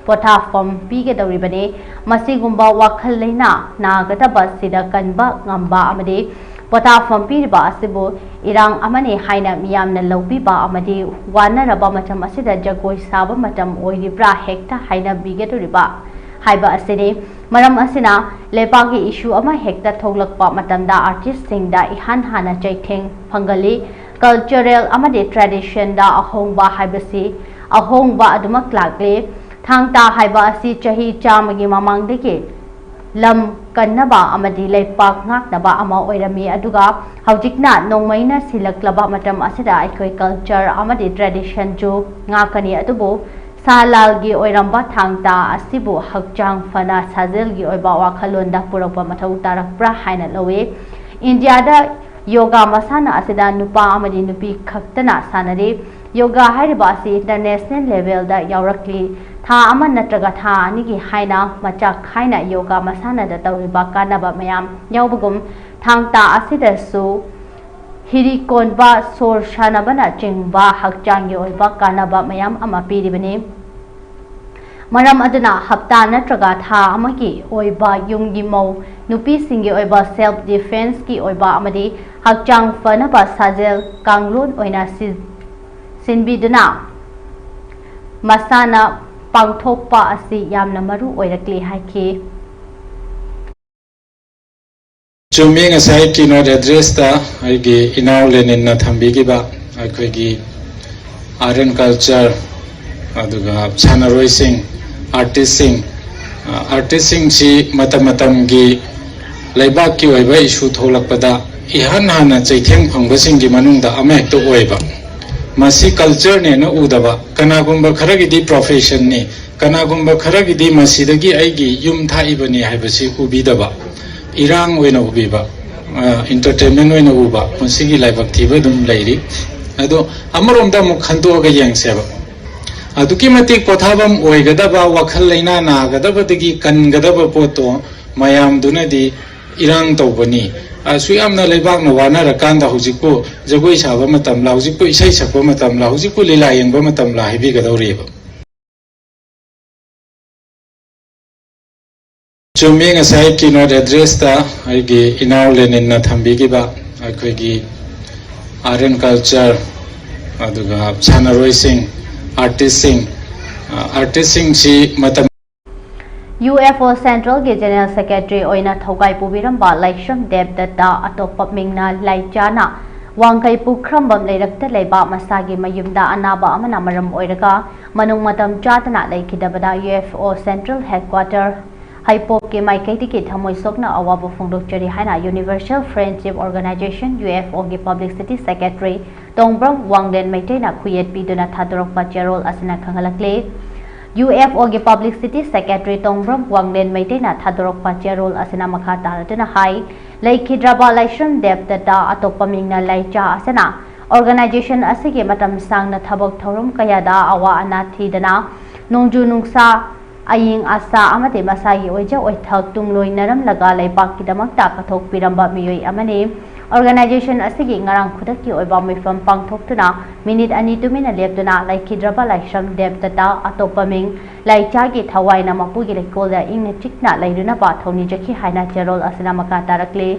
ꯄꯣꯊꯥꯐꯝ ꯄꯤꯒꯗꯧꯔꯤꯕꯅꯤ꯫ ꯃꯁꯤꯒꯨꯝꯕ ꯋꯥꯈꯜ ꯂꯩꯅꯥ ꯅꯥꯒꯗꯕ ꯁꯤꯗ ꯀꯟꯕ ꯉꯝꯕ ꯑꯃꯗꯤ ꯄꯣꯊꯥꯐꯝ ꯄꯤꯔꯤꯕ ꯑꯁꯤꯕꯨ ꯏꯔꯥꯡ ꯑꯃꯅꯤ ꯍꯥꯏꯅ ꯃꯤꯌꯥꯝꯅ ꯂꯧꯕꯤꯕ ꯑꯃꯗꯤ ꯋꯥꯅꯔꯕ ꯃꯇꯝ ꯑꯁꯤꯗ ꯖꯒꯣꯏ ꯁꯥꯕ ꯃꯇꯝ ꯑꯣꯏꯔꯤꯕ꯭ꯔꯥ ꯍꯦꯛꯇ ꯍꯥꯏꯅꯕꯤꯒꯗꯧꯔꯤꯕ ꯍꯥꯏꯕ ꯑꯁꯤꯅꯤ꯫ ꯃꯔꯝ ꯑꯁꯤꯅ ꯂꯩꯕꯥꯛꯀꯤ ꯏꯁꯨ ꯑꯃ ꯍꯦꯛꯇ ꯊꯣꯛꯂꯛꯄ ꯃꯇꯝꯗ ꯑꯥꯔꯇꯤꯁꯁꯤꯡꯗ ꯏꯍꯥꯟ ꯍꯥꯟꯅ ꯆꯩꯊꯦꯡ ꯐꯪꯒꯜꯂꯤ꯫ ꯀꯜꯆꯔꯦꯜ ꯑꯃꯗꯤ ꯇ꯭ꯔꯦꯗꯤꯁꯟꯗ ꯑꯍꯣꯡꯕ ꯍꯥꯏꯕꯁꯤ ꯑꯍꯣꯡꯕ ꯑꯗꯨꯃꯛ ꯂꯥꯛꯂꯤ꯫ ꯊꯥꯡ ꯇꯥ ꯍꯥꯏꯕ ꯑꯁꯤ ꯆꯍꯤ ꯆꯥꯝꯃꯒꯤ ꯃꯃꯥꯡꯗꯒꯤ ꯂꯝ ꯀꯟꯅꯕ ꯑꯃꯗꯤ ꯂꯩꯄꯥꯛ ꯉꯥꯛꯅꯕ ꯑꯃ ꯑꯣꯏꯔꯝꯃꯤ꯫ ꯑꯗꯨꯒ ꯍꯧꯖꯤꯛꯅ ꯅꯣꯡꯃꯩꯅ ꯁꯤꯜꯂꯛꯂꯕ ꯃꯇꯝ ꯑꯁꯤꯗ ꯑꯩꯈꯣꯏ ꯀꯜꯆꯔ ꯑꯃꯗꯤ ꯇ꯭ꯔꯦꯗꯤꯁꯟꯁꯨ ꯉꯥꯛꯀꯅꯤ꯫ ꯑꯗꯨꯕꯨ ꯁꯥ ꯂꯥꯜꯒꯤ ꯑꯣꯏꯔꯝꯕ ꯊꯥꯡ ꯇꯥ ꯑꯁꯤꯕꯨ ꯍꯛꯆꯥꯡ ꯐꯅ ꯁꯥꯖꯦꯜꯒꯤ ꯑꯣꯏꯕ ꯋꯥꯈꯜꯂꯣꯟꯗ ꯄꯨꯔꯛꯄ ꯃꯊꯧ ꯇꯥꯔꯛꯄ꯭ꯔꯥ ꯍꯥꯏꯅ ꯂꯧꯏ꯫ ꯏꯟꯗꯤꯌꯥꯗ ꯌꯣꯒꯥ ꯃꯁꯥꯟꯅ ꯑꯁꯤꯗ ꯅꯨꯄꯥ ꯑꯃꯗꯤ ꯅꯨꯄꯤ ꯈꯛꯇꯅ ꯁꯥꯟꯅꯔꯤ꯫ ꯌꯣꯒꯥ ꯍꯥꯏꯔꯤꯕ ꯑꯁꯤ ꯏꯟꯇꯔꯅꯦꯁꯅꯦꯜ ꯂꯦꯚꯦꯜꯗ ꯌꯥꯎꯔꯛꯂꯤ꯫ ꯊꯥ ꯑꯃ ꯅꯠꯇ꯭ꯔꯒ ꯊꯥ ꯑꯅꯤꯒꯤ ꯍꯥꯏꯅ ꯃꯆꯥꯛ ꯈꯥꯏꯅ ꯌꯣꯒꯥ ꯃꯁꯥꯟꯅꯗ ꯇꯧꯔꯤꯕ ꯀꯥꯟꯅꯕ ꯃꯌꯥꯝ ꯌꯥꯎꯕꯒꯨꯝ, ꯊꯥꯡ ꯇꯥ ꯑꯁꯤꯗꯁꯨ ꯍꯤꯔꯤ ꯀꯣꯟꯕ, ꯁꯣꯔ ꯁꯥꯟꯅꯕꯅꯆꯤꯡꯕ ꯍꯛꯆꯥꯡꯒꯤ ꯑꯣꯏꯕ ꯀꯥꯟꯅꯕ ꯃꯌꯥꯝ ꯑꯃ ꯄꯤꯔꯤꯕꯅꯤ꯫ ꯃꯔꯝ ꯑꯗꯨꯅ ꯍꯞꯇꯥ ꯅꯠꯇ꯭ꯔꯒ ꯊꯥ ꯑꯃꯒꯤ ꯑꯣꯏꯕ ꯌꯨꯝꯒꯤ ꯃꯧ ꯅꯨꯄꯤꯁꯤꯡꯒꯤ ꯑꯣꯏꯕ ꯁꯦꯜꯐ ꯗꯤꯐꯦꯟꯁꯀꯤ ꯑꯣꯏꯕ ꯑꯃꯗꯤ ꯍꯛꯆꯥꯡ ꯐꯅꯕ ꯁꯥꯖꯦꯜ ꯀꯥꯡꯂꯣꯟ ꯑꯣꯏꯅ ꯁꯤ-, ꯁꯤꯟꯕꯤꯗꯨꯅ ꯃꯁꯥꯟꯅ ꯄꯥꯡꯊꯣꯛꯄ ꯑꯁꯤ ꯌꯥꯝꯅ ꯃꯔꯨ ꯑꯣꯏꯔꯛꯂꯤ ꯍꯥꯏꯈꯤ꯫ ꯆꯨꯝꯃꯤ, ꯉꯁꯥꯏ keynote address ꯇ ꯑꯩꯒꯤ ꯏꯅꯥꯎ ꯂꯦꯅꯤꯟꯅ ꯊꯝꯕꯤꯈꯤꯕ ꯑꯩꯈꯣꯏꯒꯤ art and culture, ꯑꯗꯨꯒ ꯁꯥꯟꯅꯔꯣꯏꯁꯤꯡ, ꯑꯥꯔꯇꯤꯁꯁꯤꯡ, ꯑꯥꯔꯇꯤꯁꯁꯤꯡꯁꯤ ꯃꯇꯝ ꯃꯇꯝꯒꯤ ꯂꯩꯕꯥꯛꯀꯤ ꯑꯣꯏꯕ ꯏꯁꯨ ꯊꯣꯛꯂꯛꯄꯗ ꯏꯍꯥꯟ ꯍꯥꯟꯅ ꯆꯩꯊꯦꯡ ꯐꯪꯕꯁꯤꯡꯒꯤ ꯃꯅꯨꯡꯗ ꯑꯃꯍꯦꯛꯇ ꯑꯣꯏꯕ꯫ ꯃꯁꯤ ꯀꯜꯆꯔꯅꯦꯅ ꯎꯗꯕ, ꯀꯅꯥꯒꯨꯝꯕ ꯈꯔꯒꯤꯗꯤ ꯄ꯭ꯔꯣꯐꯦꯁꯟꯅꯤ, ꯀꯅꯥꯒꯨꯝꯕ ꯈꯔꯒꯤꯗꯤ ꯃꯁꯤꯗꯒꯤ ꯑꯩꯒꯤ ꯌꯨꯝ ꯊꯥꯛꯏꯕꯅꯤ ꯍꯥꯏꯕꯁꯤ ꯎꯕꯤꯗꯕ, ꯏꯔꯥꯡ ꯑꯣꯏꯅ ꯎꯕꯤꯕ, ꯑꯦꯟꯇꯔꯇꯦꯟꯃꯦꯟ ꯑꯣꯏꯅ ꯎꯕ, ꯃꯁꯤꯒꯤ ꯂꯥꯏꯕꯛ ꯊꯤꯕ ꯑꯗꯨꯝ ꯂꯩꯔꯤ꯫ ꯑꯗꯣ ꯑꯃꯔꯣꯝꯗ ꯑꯃꯨꯛ ꯈꯟꯗꯣꯛꯑꯒ ꯌꯦꯡꯁꯦꯕ, ꯑꯗꯨꯛꯀꯤ ꯃꯇꯤꯛ ꯄꯣꯊꯥꯐꯝ ꯑꯣꯏꯒꯗꯕ, ꯋꯥꯈꯜ ꯂꯩꯅꯥ ꯅꯥꯒꯗꯕꯗꯒꯤ ꯀꯟꯒꯗꯕ ꯄꯣꯠꯇꯣ ꯃꯌꯥꯝꯗꯨꯅꯗꯤ ꯏꯔꯥꯡ ꯇꯧꯕꯅꯤ, ꯑꯁꯨꯛ ꯌꯥꯝꯅ ꯂꯩꯕꯥꯛꯅ ꯋꯥꯅꯔꯀꯥꯟꯗ ꯍꯧꯖꯤꯛꯄꯨ ꯖꯒꯣꯏ ꯁꯥꯕ ꯃꯇꯝꯂ, ꯍꯧꯖꯤꯛꯄꯨ ꯏꯁꯩ ꯁꯛꯄ ꯃꯇꯝꯂ, ꯍꯧꯖꯤꯛꯄꯨ ꯂꯤꯂꯥ ꯌꯦꯡꯕ ꯃꯇꯝꯂ ꯍꯥꯏꯕꯤꯒꯗꯧꯔꯤꯕ꯫ ꯆꯨꯝꯃꯤ, ꯉꯁꯥꯏ keynote address ꯇ ꯑꯩꯒꯤ ꯏꯅꯥꯎ ꯂꯦꯅꯤꯟꯅ ꯊꯝꯕꯤꯈꯤꯕ ꯑꯩꯈꯣꯏꯒꯤ art and culture, ꯑꯗꯨꯒ ꯁꯥꯟꯅꯔꯣꯏꯁꯤꯡ, ꯑꯥꯔꯇꯤꯁꯁꯤꯡ, ꯑꯥꯔꯇꯤꯁꯁꯤꯡꯁꯤ ꯃꯇꯝ UFO Centralꯒꯤ General Secretary ꯑꯣꯏꯅ ꯊꯧꯒꯥꯏ ꯄꯨꯕꯤꯔꯝꯕ ꯂꯥꯏꯁ꯭ꯔꯝ ꯗꯦꯕꯗꯠꯇ, ꯑꯇꯣꯞꯄ ꯃꯤꯡꯅ ꯂꯥꯏꯆꯥꯅ, ꯋꯥꯡꯈꯩ ꯄꯨꯈ꯭ꯔꯝꯕꯝ ꯂꯩꯔꯛꯇ ꯂꯩꯕ ꯃꯁꯥꯒꯤ ꯃꯌꯨꯝꯗ ꯑꯅꯥꯕ ꯑꯃꯅ ꯃꯔꯝ ꯑꯣꯏꯔꯒ ꯃꯅꯨꯡ ꯃꯇꯝ ꯆꯥꯗꯅ ꯂꯩꯈꯤꯗꯕꯗ UFO Central Headquarter ꯍꯩꯄꯣꯛꯀꯤ ꯃꯥꯏꯀꯩꯗꯒꯤ ꯊꯃꯣꯏ ꯁꯣꯛꯅ ꯑꯋꯥꯕ ꯐꯣꯡꯗꯣꯛꯆꯔꯤ ꯍꯥꯏꯅ Universal Friendship Organization, UFOꯒꯤ Publicity Secretary ꯇꯣꯡꯕ꯭ꯔꯝ ꯋꯥꯡꯂꯦꯟ ꯃꯩꯇꯩꯅ ꯈꯨꯌꯦꯠ ꯄꯤꯗꯨꯅ ꯊꯥꯗꯣꯔꯛꯄ ꯆꯦꯔꯣꯜ ꯑꯁꯤꯅ ꯈꯪꯍꯜꯂꯛꯂꯤ꯫ UFOꯒꯤ Publicity Secretary ꯇꯣꯡꯕ꯭ꯔꯝ ꯋꯥꯡꯂꯦꯟ ꯃꯩꯇꯩꯅ ꯊꯥꯗꯣꯔꯛꯄ ꯆꯦꯔꯣꯜ ꯑꯁꯤꯅ ꯃꯈꯥ ꯇꯥꯔꯗꯨꯅ ꯍꯥꯏ, ꯂꯩꯈꯤꯗ꯭ꯔꯕ ꯂꯥꯏꯁ꯭ꯔꯝ ꯗꯦꯕꯗꯠꯇ, ꯑꯇꯣꯞꯄ ꯃꯤꯡꯅ ꯂꯥꯏꯆꯥ ꯑꯁꯤꯅ organization ꯑꯁꯤꯒꯤ ꯃꯇꯝ ꯁꯥꯡꯅ ꯊꯕꯛ ꯊꯧꯔꯝ ꯀꯌꯥꯗ ꯑꯋꯥ ꯑꯅꯥ ꯊꯤꯗꯅ, ꯅꯣꯡꯖꯨ ꯅꯨꯡꯁꯥ, ꯑꯏꯪ ꯑꯁꯥ ꯑꯃꯗꯤ ꯃꯁꯥꯒꯤ ꯑꯣꯏꯖ ꯑꯣꯏꯊꯣꯛ ꯇꯨꯡꯂꯣꯏꯅꯔꯝꯂꯒ ꯂꯩꯄꯥꯛꯀꯤꯗꯃꯛꯇ ꯀꯠꯊꯣꯛꯄꯤꯔꯝꯕ ꯃꯤꯑꯣꯏ ꯑꯃꯅꯤ꯫ Organization ꯑꯁꯤꯒꯤ ꯉꯔꯥꯡ ꯈꯨꯗꯛꯀꯤ ꯑꯣꯏꯕ ꯃꯤꯐꯝ ꯄꯥꯡꯊꯣꯛꯇꯨꯅ ꯃꯤꯅꯤꯠ ꯑꯅꯤ ꯇꯨꯃꯤꯟꯅ ꯂꯦꯞꯇꯨꯅ ꯂꯩꯈꯤꯗ꯭ꯔꯕ ꯂꯥꯏꯁ꯭ꯔꯝ ꯗꯦꯕꯗꯠꯇ, ꯑꯇꯣꯞꯄ ꯃꯤꯡ ꯂꯥꯏꯆꯥꯒꯤ ꯊꯋꯥꯏꯅ ꯃꯄꯨꯒꯤ ꯂꯩꯀꯣꯜꯗ ꯏꯪꯅ ꯆꯤꯛꯅ ꯂꯩꯔꯨꯅꯕ ꯊꯧꯅꯤꯖꯈꯤ ꯍꯥꯏꯅ ꯆꯦꯔꯣꯜ ꯑꯁꯤꯅ ꯃꯈꯥ ꯇꯥꯔꯛꯂꯤ꯫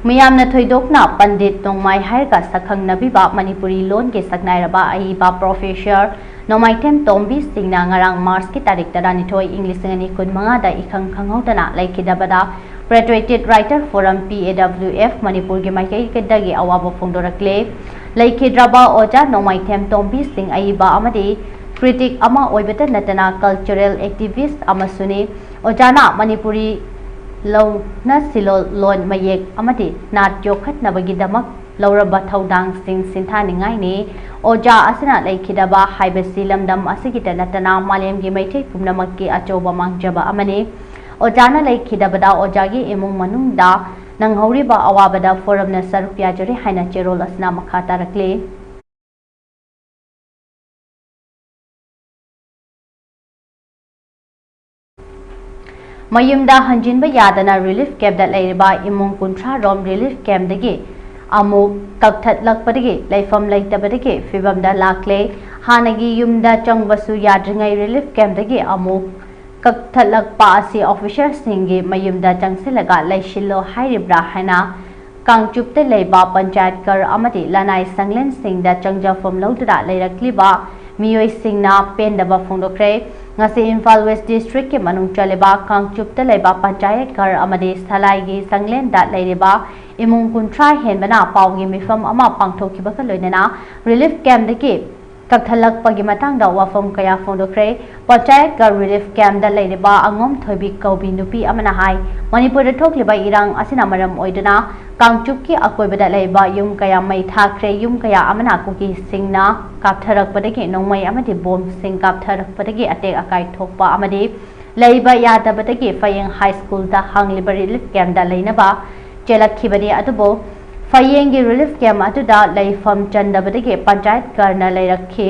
ꯃꯤꯌꯥꯝꯅ ꯊꯣꯏꯗꯣꯛꯅ ꯄꯟꯗꯤꯠ ꯅꯣꯡꯃꯥꯏ ꯍꯥꯏꯔꯒ ꯁꯛꯈꯪꯅꯕꯤꯕ ꯃꯅꯤꯄꯨꯔꯤ ꯂꯣꯟꯒꯤ ꯁꯛꯅꯥꯏꯔꯕ ꯑꯏꯕ Professor ꯅꯣꯡꯃꯥꯏꯊꯦꯝ ꯇꯣꯝꯕꯤ ꯁꯤꯡꯅ ꯉꯔꯥꯡ ꯃꯥꯔꯆꯀꯤ ꯇꯥꯔꯤꯛ ꯇꯔꯥꯅꯤꯊꯣꯏ, ꯏꯪ ꯂꯤꯁꯤꯡ ꯑꯅꯤ ꯀꯨꯟꯃꯉꯥꯗ ꯏꯈꯪ ꯈꯪꯍꯧꯗꯅ ꯂꯩꯈꯤꯗꯕꯗ Patriotic Writer Forum, P A W F, ꯃꯅꯤꯄꯨꯔꯒꯤ ꯃꯥꯏꯀꯩꯗꯒꯤ ꯑꯋꯥꯕ ꯐꯣꯡꯗꯣꯔꯛꯂꯦ꯫ ꯂꯩꯈꯤꯗ꯭ꯔꯕ ꯑꯣꯖꯥ ꯅꯣꯡꯃꯥꯏꯊꯦꯝ ꯇꯣꯝꯕꯤ ꯁꯤꯡ ꯑꯏꯕ ꯑꯃꯗꯤ critic ꯑꯃ ꯑꯣꯏꯕꯇ ꯅꯠꯇꯅ cultural activist ꯑꯃꯁꯨꯅꯤ꯫ ꯑꯣꯖꯥꯅ ꯃꯅꯤꯄꯨꯔꯤ ꯂꯧꯅ ꯁꯤꯂꯣꯜ, ꯂꯣꯟ, ꯃꯌꯦꯛ ꯑꯃꯗꯤ ꯅꯥꯠ ꯌꯣꯛꯈꯠꯅꯕꯒꯤꯗꯃꯛ ꯂꯧꯔꯝꯕ ꯊꯧꯗꯥꯡꯁꯤꯡ ꯁꯤꯡꯊꯥꯅꯤꯡꯉꯥꯏꯅꯤ꯫ ꯑꯣꯖꯥ ꯑꯁꯤꯅ ꯂꯩꯈꯤꯗꯕ ꯍꯥꯏꯕꯁꯤ ꯂꯝꯗꯝ ꯑꯁꯤꯒꯤꯇ ꯅꯠꯇꯅ ꯃꯥꯂꯦꯝꯒꯤ ꯃꯩꯇꯩ ꯄꯨꯝꯅꯃꯛꯀꯤ ꯑꯆꯧꯕ ꯃꯥꯡꯖꯕ ꯑꯃꯅꯤ꯫ ꯑꯣꯖꯥꯅ ꯂꯩꯈꯤꯗꯕꯗ ꯑꯣꯖꯥꯒꯤ ꯏꯃꯨꯡ ꯃꯅꯨꯡꯗ ꯅꯪꯍꯧꯔꯤꯕ ꯑꯋꯥꯕꯗ forumꯅ ꯁꯔꯨꯛ ꯌꯥꯖꯔꯤ ꯍꯥꯏꯅ ꯆꯦꯔꯣꯜ ꯑꯁꯤꯅ ꯃꯈꯥ ꯇꯥꯔꯛꯂꯤ꯫ ꯃꯌꯨꯝꯗ ꯍꯟꯖꯤꯟꯕ ꯌꯥꯗꯅ relief campꯇ ꯂꯩꯔꯤꯕ ꯏꯃꯨꯡ ꯀꯨꯟꯊ꯭ꯔꯥ ꯔꯣꯝ relief campꯇꯒꯤ ꯑꯃꯨꯛ ꯀꯛꯊꯠꯂꯛꯄꯗꯒꯤ ꯂꯩꯐꯝ ꯂꯩꯇꯕꯗꯒꯤ ꯐꯤꯕꯝꯗ ꯂꯥꯛꯂꯦ꯫ ꯍꯥꯟꯅꯒꯤ ꯌꯨꯝꯗ ꯆꯪꯕꯁꯨ ꯌꯥꯗ꯭ꯔꯤꯉꯩ relief campꯇꯒꯤ ꯑꯃꯨꯛ ꯀꯛꯊꯠꯂꯛꯄ ꯑꯁꯤ officerꯁꯤꯡꯒꯤ ꯃꯌꯨꯝꯗ ꯆꯪꯁꯤꯜꯂꯒ ꯂꯩꯁꯤꯜꯂꯣ ꯍꯥꯏꯔꯤꯕ꯭ꯔꯥ ꯍꯥꯏꯅ ꯀꯥꯡꯆꯨꯞꯇ ꯂꯩꯕ ꯄꯟꯆꯥꯌꯠ ꯘꯔ ꯑꯃꯗꯤ ꯂꯅꯥꯏ ꯁꯪꯂꯦꯟꯁꯤꯡꯗ ꯆꯪꯖꯐꯝ ꯂꯧꯗꯨꯅ ꯂꯩꯔꯛꯂꯤꯕ ꯃꯤꯑꯣꯏꯁꯤꯡꯅ ꯄꯦꯟꯗꯕ ꯐꯣꯡꯗꯣꯛꯈ꯭ꯔꯦ꯫ ꯉꯁꯤ ꯏꯝꯐꯥꯜ ꯋꯦꯁ ꯗꯤꯁꯇ꯭ꯔꯤꯛꯀꯤ ꯃꯅꯨꯡ ꯆꯜꯂꯤꯕ ꯀꯥꯡꯆꯨꯞꯇ ꯂꯩꯕ ꯄꯟꯆꯥꯌꯠ ꯘꯔ ꯑꯃꯗꯤ ꯁꯂꯥꯏꯒꯤ ꯁꯪꯂꯦꯟꯗ ꯂꯩꯔꯤꯕ ꯏꯃꯨꯡ ꯀꯨꯟꯊ꯭ꯔꯥ ꯍꯦꯟꯕꯅ ꯄꯥꯎꯒꯤ ꯃꯤꯐꯝ ꯑꯃ ꯄꯥꯡꯊꯣꯛꯈꯤꯕꯒ ꯂꯣꯏꯅꯅ ꯔꯤꯂꯤꯐ ꯀꯦꯝꯞꯇꯒꯤ ꯀꯛꯊꯠꯂꯛꯄꯒꯤ ꯃꯇꯥꯡꯗ ꯋꯥꯐꯝ ꯀꯌꯥ ꯐꯣꯡꯗꯣꯛꯈ꯭ꯔꯦ꯫ ꯄꯟꯆꯥꯌꯠ ꯒꯔꯜ ꯔꯤꯂꯤꯐ ꯀꯦꯝꯞꯇ ꯂꯩꯔꯤꯕ ꯑꯉꯣꯝ ꯊꯣꯏꯕꯤ ꯀꯧꯕꯤ ꯅꯨꯄꯤ ꯑꯃꯅ ꯍꯥꯏ, ꯃꯅꯤꯄꯨꯔꯗ ꯊꯣꯛꯂꯤꯕ ꯏꯔꯥꯡ ꯑꯁꯤꯅ ꯃꯔꯝ ꯑꯣꯏꯗꯨꯅ ꯀꯥꯡꯆꯨꯞꯀꯤ ꯑꯀꯣꯏꯕꯗ ꯂꯩꯕ ꯌꯨꯝ ꯀꯌꯥ ꯃꯩ ꯊꯥꯈ꯭ꯔꯦ꯫ ꯌꯨꯝ ꯀꯌꯥ ꯑꯃꯅ ꯀꯨꯀꯤꯁꯤꯡꯅ ꯀꯥꯞꯊꯔꯛꯄꯗꯒꯤ ꯅꯣꯡꯃꯩ ꯑꯃꯗꯤ ꯕꯣꯝꯁꯤꯡ ꯀꯥꯞꯊꯔꯛꯄꯗꯒꯤ ꯑꯇꯦꯛ ꯑꯀꯥꯏ ꯊꯣꯛꯄ ꯑꯃꯗꯤ ꯂꯩꯕ ꯌꯥꯗꯕꯗꯒꯤ ꯐꯌꯦꯡ ꯍꯥꯏ ꯁ꯭ꯀꯨꯜꯗ ꯍꯥꯡꯂꯤꯕ ꯔꯤꯂꯤꯐ ꯀꯦꯝꯞꯇ ꯂꯩꯅꯕ ꯆꯦꯜꯂꯛꯈꯤꯕꯅꯤ꯫ ꯑꯗꯨꯕꯨ ꯐꯌꯦꯡꯒꯤ ꯔꯤꯂꯤꯐ ꯀꯦꯝꯞ ꯑꯗꯨꯗ ꯂꯩꯐꯝ ꯆꯟꯗꯕꯗꯒꯤ ꯄꯟꯆꯥꯌꯠ ꯒꯔꯜꯅ ꯂꯩꯔꯛꯈꯤ꯫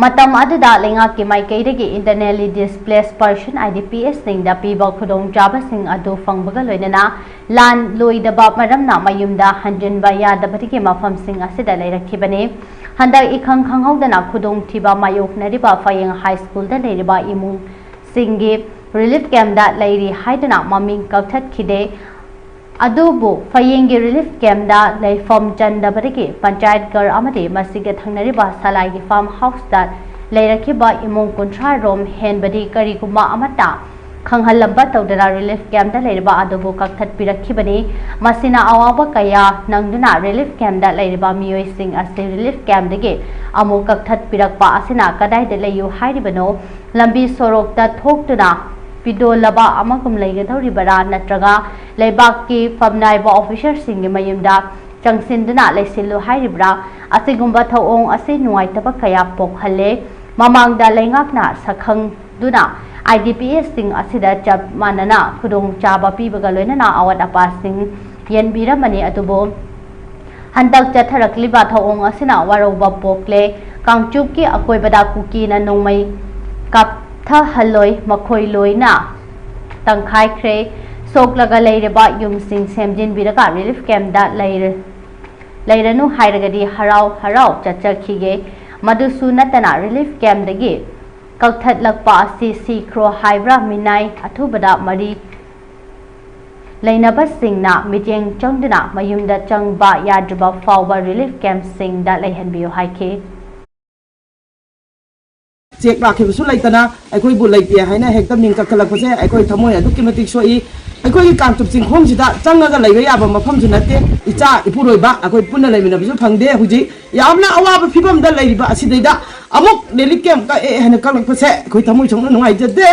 ꯃꯇꯝ ꯑꯗꯨꯗ ꯂꯩꯉꯥꯛꯀꯤ ꯃꯥꯏꯀꯩꯗꯒꯤ internally displaced person, I D P S, ꯁꯤꯡꯗ ꯄꯤꯕ ꯈꯨꯗꯣꯡꯆꯥꯕꯁꯤꯡ ꯑꯗꯨ ꯐꯪꯕꯒ ꯂꯣꯏꯅꯅ ꯂꯥꯟ ꯂꯣꯏꯗꯕ ꯃꯔꯝꯅ ꯃꯌꯨꯝꯗ ꯍꯟꯖꯤꯟꯕ ꯌꯥꯗꯕꯗꯒꯤ ꯃꯐꯝꯁꯤꯡ ꯑꯁꯤꯗ ꯂꯩꯔꯛꯈꯤꯕꯅꯤ꯫ ꯍꯟꯗꯛ ꯏꯈꯪ ꯈꯪꯍꯧꯗꯅ ꯈꯨꯗꯣꯡꯊꯤꯕ ꯃꯥꯌꯣꯛꯅꯔꯤꯕ ꯐꯌꯦꯡ ꯍꯥꯏ ꯁ꯭ꯀꯨꯜꯗ ꯂꯩꯔꯤꯕ ꯏꯃꯨꯡꯁꯤꯡꯒꯤ ꯔꯤꯂꯤꯐ ꯀꯦꯝꯞꯇ ꯂꯩꯔꯤ ꯍꯥꯏꯗꯨꯅ ꯃꯃꯤꯡ ꯀꯛꯊꯠꯈꯤꯗꯦ꯫ ꯑꯗꯨꯕꯨ ꯐꯌꯦꯡꯒꯤ ꯔꯤꯂꯤꯐ ꯀꯦꯝꯞꯇ ꯂꯩꯐꯝ ꯆꯟꯗꯕꯗꯒꯤ ꯄꯟꯆꯥꯌꯠ ꯒꯔꯜ ꯑꯃꯗꯤ ꯃꯁꯤꯒ ꯊꯪꯅꯔꯤꯕ ꯁꯂꯥꯏꯒꯤ ꯐꯥꯔꯝ ꯍꯥꯎꯁꯇ ꯂꯩꯔꯛꯈꯤꯕ ꯏꯃꯨꯡ ꯀꯨꯟꯊ꯭ꯔꯥ ꯔꯣꯝ ꯍꯦꯟꯕꯗꯤ ꯀꯔꯤꯒꯨꯝꯕ ꯑꯃꯠꯇ ꯈꯪꯍꯜꯂꯝꯕ ꯇꯧꯗꯅ ꯔꯤꯂꯤꯐ ꯀꯦꯝꯞꯇ ꯂꯩꯔꯤꯕ ꯑꯗꯨꯕꯨ ꯀꯛꯊꯠꯄꯤꯔꯛꯈꯤꯕꯅꯤ꯫ ꯃꯁꯤꯅ ꯑꯋꯥꯕ ꯀꯌꯥ ꯅꯪꯗꯨꯅ ꯔꯤꯂꯤꯐ ꯀꯦꯝꯞꯇ ꯂꯩꯔꯤꯕ ꯃꯤꯑꯣꯏꯁꯤꯡ ꯑꯁꯤ ꯔꯤꯂꯤꯐ ꯀꯦꯝꯞꯇꯒꯤ ꯑꯃꯨꯛ ꯀꯛꯊꯠꯄꯤꯔꯛꯄ ꯑꯁꯤꯅ ꯀꯗꯥꯏꯗ ꯂꯩꯌꯨ ꯍꯥꯏꯔꯤꯕꯅꯣ? ꯂꯝꯕꯤ ꯁꯣꯔꯣꯛꯇ ꯊꯣꯛꯇꯨꯅ ꯄꯤꯗꯣꯜꯂꯕ ꯑꯃꯒꯨꯝ ꯂꯩꯒꯗꯧꯔꯤꯕꯔꯥ, ꯅꯠꯇ꯭ꯔꯒ ꯂꯩꯕꯥꯛꯀꯤ ꯐꯝꯅꯥꯏꯕ ꯑꯣꯐꯤꯁꯔꯁꯤꯡꯒꯤ ꯃꯌꯨꯝꯗ ꯆꯪꯁꯤꯟꯗꯨꯅ ꯂꯩꯁꯤꯜꯂꯨ ꯍꯥꯏꯔꯤꯕ꯭ꯔꯥ? ꯑꯁꯤꯒꯨꯝꯕ ꯊꯧꯑꯣꯡ ꯑꯁꯤ ꯅꯨꯡꯉꯥꯏꯇꯕ ꯀꯌꯥ ꯄꯣꯛꯍꯜꯂꯦ꯫ ꯃꯃꯥꯡꯗ ꯂꯩꯉꯥꯛꯅ ꯁꯛꯈꯪꯗꯨꯅ I D P S ꯁꯤꯡ ꯑꯁꯤꯗ ꯆꯞ ꯃꯥꯟꯅꯅ ꯈꯨꯗꯣꯡꯆꯥꯕ ꯄꯤꯕꯒ ꯂꯣꯏꯅꯅ ꯑꯋꯥꯠ ꯑꯄꯥꯁꯤꯡ ꯌꯦꯟꯕꯤꯔꯝꯕꯅꯤ꯫ ꯑꯗꯨꯕꯨ ꯍꯟꯗꯛ ꯆꯠꯊꯔꯛꯂꯤꯕ ꯊꯧꯑꯣꯡ ꯑꯁꯤꯅ ꯋꯥꯔꯧꯕ ꯄꯣꯛꯂꯦ꯫ ꯀꯥꯡꯆꯨꯞꯀꯤ ꯑꯀꯣꯏꯕꯗ ꯀꯨꯀꯤꯅ ꯅꯣꯡꯃꯩ ꯀꯥꯞꯊꯍꯜꯂꯣꯏ, ꯃꯈꯣꯏ ꯂꯣꯏꯅ ꯇꯪꯈꯥꯏꯈ꯭ꯔꯦ꯫ ꯁꯣꯛꯂꯒ ꯂꯩꯔꯤꯕ ꯌꯨꯝꯁꯤꯡ ꯁꯦꯝꯖꯤꯟꯕꯤꯔꯒ ꯔꯤꯂꯤꯐ ꯀꯦꯝꯞꯇ ꯂꯩꯔ-, ꯂꯩꯔꯅꯨ ꯍꯥꯏꯔꯒꯗꯤ ꯍꯔꯥꯎ ꯍꯔꯥꯎ ꯆꯠꯆꯈꯤꯒꯦ꯫ ꯃꯗꯨꯁꯨ ꯅꯠꯇꯅ ꯔꯤꯂꯤꯐ ꯀꯦꯝꯞꯇꯒꯤ ꯀꯛꯊꯠꯂꯛꯄ ꯑꯁꯤ ꯁꯤꯈ꯭ꯔꯣ ꯍꯥꯏꯕ꯭ꯔꯥ? ꯃꯤꯅꯥꯏ ꯑꯊꯨꯕꯗ ꯃꯔꯤ ꯂꯩꯅꯕꯁꯤꯡꯅ ꯃꯤꯠꯌꯦꯡ ꯆꯪꯗꯨꯅ ꯃꯌꯨꯝꯗ ꯆꯪꯕ ꯌꯥꯗ꯭ꯔꯤꯕ ꯐꯥꯎꯕ ꯔꯤꯂꯤꯐ ꯀꯦꯝꯞꯁꯤꯡꯗ ꯂꯩꯍꯟꯕꯤꯌꯨ ꯍꯥꯏꯈꯤ꯫ ꯆꯦꯛ ꯂꯥꯛꯈꯤꯕꯁꯨ ꯂꯩꯇꯅ ꯑꯩꯈꯣꯏꯕꯨ ꯂꯩꯇꯦ ꯍꯥꯏꯅ ꯍꯦꯛꯇ ꯃꯤꯡ ꯀꯛꯊꯠꯂꯛꯄꯁꯦ ꯑꯩꯈꯣꯏ ꯊꯃꯣꯏ ꯑꯗꯨꯛꯀꯤ ꯃꯇꯤꯛ ꯁꯣꯛꯏ꯫ ꯑꯩꯈꯣꯏꯒꯤ ꯀꯥꯡꯆꯨꯞ ꯆꯤꯡꯈꯣꯡꯁꯤꯗ ꯆꯪꯉꯒ ꯂꯩꯕ ꯌꯥꯕ ꯃꯐꯝꯁꯨ ꯅꯠꯇꯦ꯫ ꯏꯆꯥ ꯏꯄꯨꯔꯣꯏꯕ ꯑꯩꯈꯣꯏ ꯄꯨꯟꯅ ꯂꯩꯃꯤꯟꯅꯕꯁꯨ ꯐꯪꯗꯦ꯫ ꯍꯧꯖꯤꯛ ꯌꯥꯝꯅ ꯑꯋꯥꯕ ꯐꯤꯕꯝꯗ ꯂꯩꯔꯤꯕ ꯑꯁꯤꯗꯩꯗ ꯑꯃꯨꯛ ꯔꯤꯂꯤꯐ ꯀꯦꯝꯞ ꯀꯛꯑꯦ ꯍꯥꯏꯅ ꯀꯛꯂꯛꯄꯁꯦ ꯑꯩꯈꯣꯏ ꯊꯃꯣꯏ ꯁꯣꯛꯅ ꯅꯨꯡꯉꯥꯏꯖꯗꯦ꯫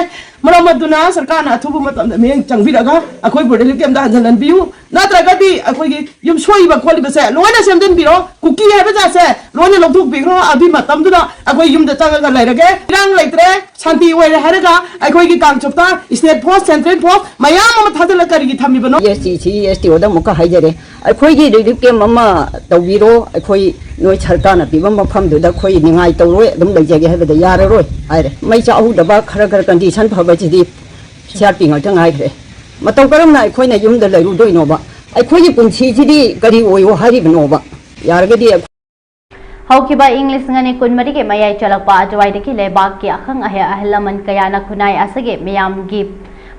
ꯃꯔꯝ ꯑꯗꯨꯅ ꯁꯔꯀꯥꯔꯅ ꯑꯊꯨꯕ ꯃꯇꯝꯗ ꯃꯤꯠꯌꯦꯡ ꯆꯪꯕꯤꯔꯒ ꯑꯩꯈꯣꯏꯕꯨ ꯔꯤꯂꯤꯐ ꯀꯦꯝꯞꯇ ꯍꯟꯖꯤꯜꯍꯟꯕꯤꯌꯨ꯫ ꯅꯠꯇ꯭ꯔꯒꯗꯤ ꯑꯩꯈꯣꯏꯒꯤ ꯌꯨꯝ ꯁꯣꯛꯏꯕ ꯈꯣꯠꯂꯤꯕꯁꯦ ꯂꯣꯏꯅ ꯁꯦꯝꯖꯤꯟꯕꯤꯔꯣ꯫ ꯀꯨꯀꯤ ꯍꯥꯏꯕ ꯖꯥꯠꯁꯦ ꯂꯣꯏꯅ ꯂꯧꯊꯣꯛꯄꯤꯈ꯭ꯔꯣ꯫ ꯑꯗꯨꯒꯤ ꯃꯇꯝꯗꯨꯗ ꯑꯩꯈꯣꯏ ꯌꯨꯝꯗ ꯆꯪꯉꯒ ꯂꯩꯔꯒꯦ꯫ ꯏꯔꯥꯡ ꯂꯩꯇ꯭ꯔꯦ, ꯁꯥꯟꯇꯤ ꯑꯣꯏꯔꯦ ꯍꯥꯏꯔꯒ ꯑꯩꯈꯣꯏꯒꯤ ꯀꯥꯡꯆꯨꯞꯇ ꯁ꯭ꯇꯦꯠ ꯐꯣꯔꯁ, ꯁꯦꯟꯇ꯭ꯔꯦꯜ ꯐꯣꯔꯁ ꯃꯌꯥꯝ ꯑꯃ ꯊꯥꯖꯤꯜꯂ ꯀꯔꯤꯒꯤ ꯊꯝꯃꯤꯕꯅꯣ? ꯑꯦꯁ ꯇꯤ ꯁꯤ ꯑꯦꯁ ꯇꯤ ꯑꯣꯗ ꯑꯃꯨꯛꯀ ꯍꯥꯏꯖꯔꯦ, ꯑꯩꯈꯣꯏꯒꯤ ꯔꯤꯂꯤꯐ ꯀꯦꯝꯞ ꯑꯃ ꯇꯧꯕꯤꯔꯣ꯫ ꯑꯩꯈꯣꯏ ꯅꯣꯏ ꯁꯔꯀꯥꯔꯅ ꯄꯤꯕ ꯃꯐꯝꯗꯨꯗ ꯑꯩꯈꯣꯏ ꯅꯤꯡꯉꯥꯏ ꯇꯧꯔꯣꯏ, ꯑꯗꯨꯝ ꯂꯩꯖꯒꯦ ꯍꯥꯏꯕꯗ ꯌꯥꯔꯔꯣꯏ ꯍꯥꯏꯔꯦ꯫ ꯃꯩ ꯆꯥꯍꯧꯗꯕ ꯈꯔ ꯈꯔ ꯀꯟꯗꯤꯁꯟ ꯐꯕꯁꯤꯗꯤ ꯁꯤ ꯑꯥꯔ ꯄꯤ ꯉꯥꯛꯇ ꯉꯥꯏꯈ꯭ꯔꯦ꯫ ꯃꯇꯧ ꯀꯔꯝꯅ ꯑꯩꯈꯣꯏꯅ ꯌꯨꯝꯗ ꯂꯩꯔꯨꯗꯣꯏꯅꯣꯕ? ꯑꯩꯈꯣꯏꯒꯤ ꯄꯨꯟꯁꯤꯁꯤꯗꯤ ꯀꯔꯤ ꯑꯣꯏꯌꯣ ꯍꯥꯏꯔꯤꯕꯅꯣꯕ? ꯌꯥꯔꯒꯗꯤ ꯍꯧꯈꯤꯕ ꯏꯪ ꯂꯤꯁꯤꯡ ꯑꯅꯤ ꯀꯨꯟꯃꯔꯤꯒꯤ ꯃꯌꯥꯏ ꯆꯜꯂꯛꯄ ꯑꯗꯨꯋꯥꯏꯗꯒꯤ ꯂꯩꯕꯥꯛꯀꯤ ꯑꯈꯪ ꯑꯍꯩ ꯑꯍꯜ ꯂꯃꯟ ꯀꯌꯥꯅ ꯈꯨꯟꯅꯥꯏ ꯑꯁꯤꯒꯤ ꯃꯤꯌꯥꯝꯒꯤ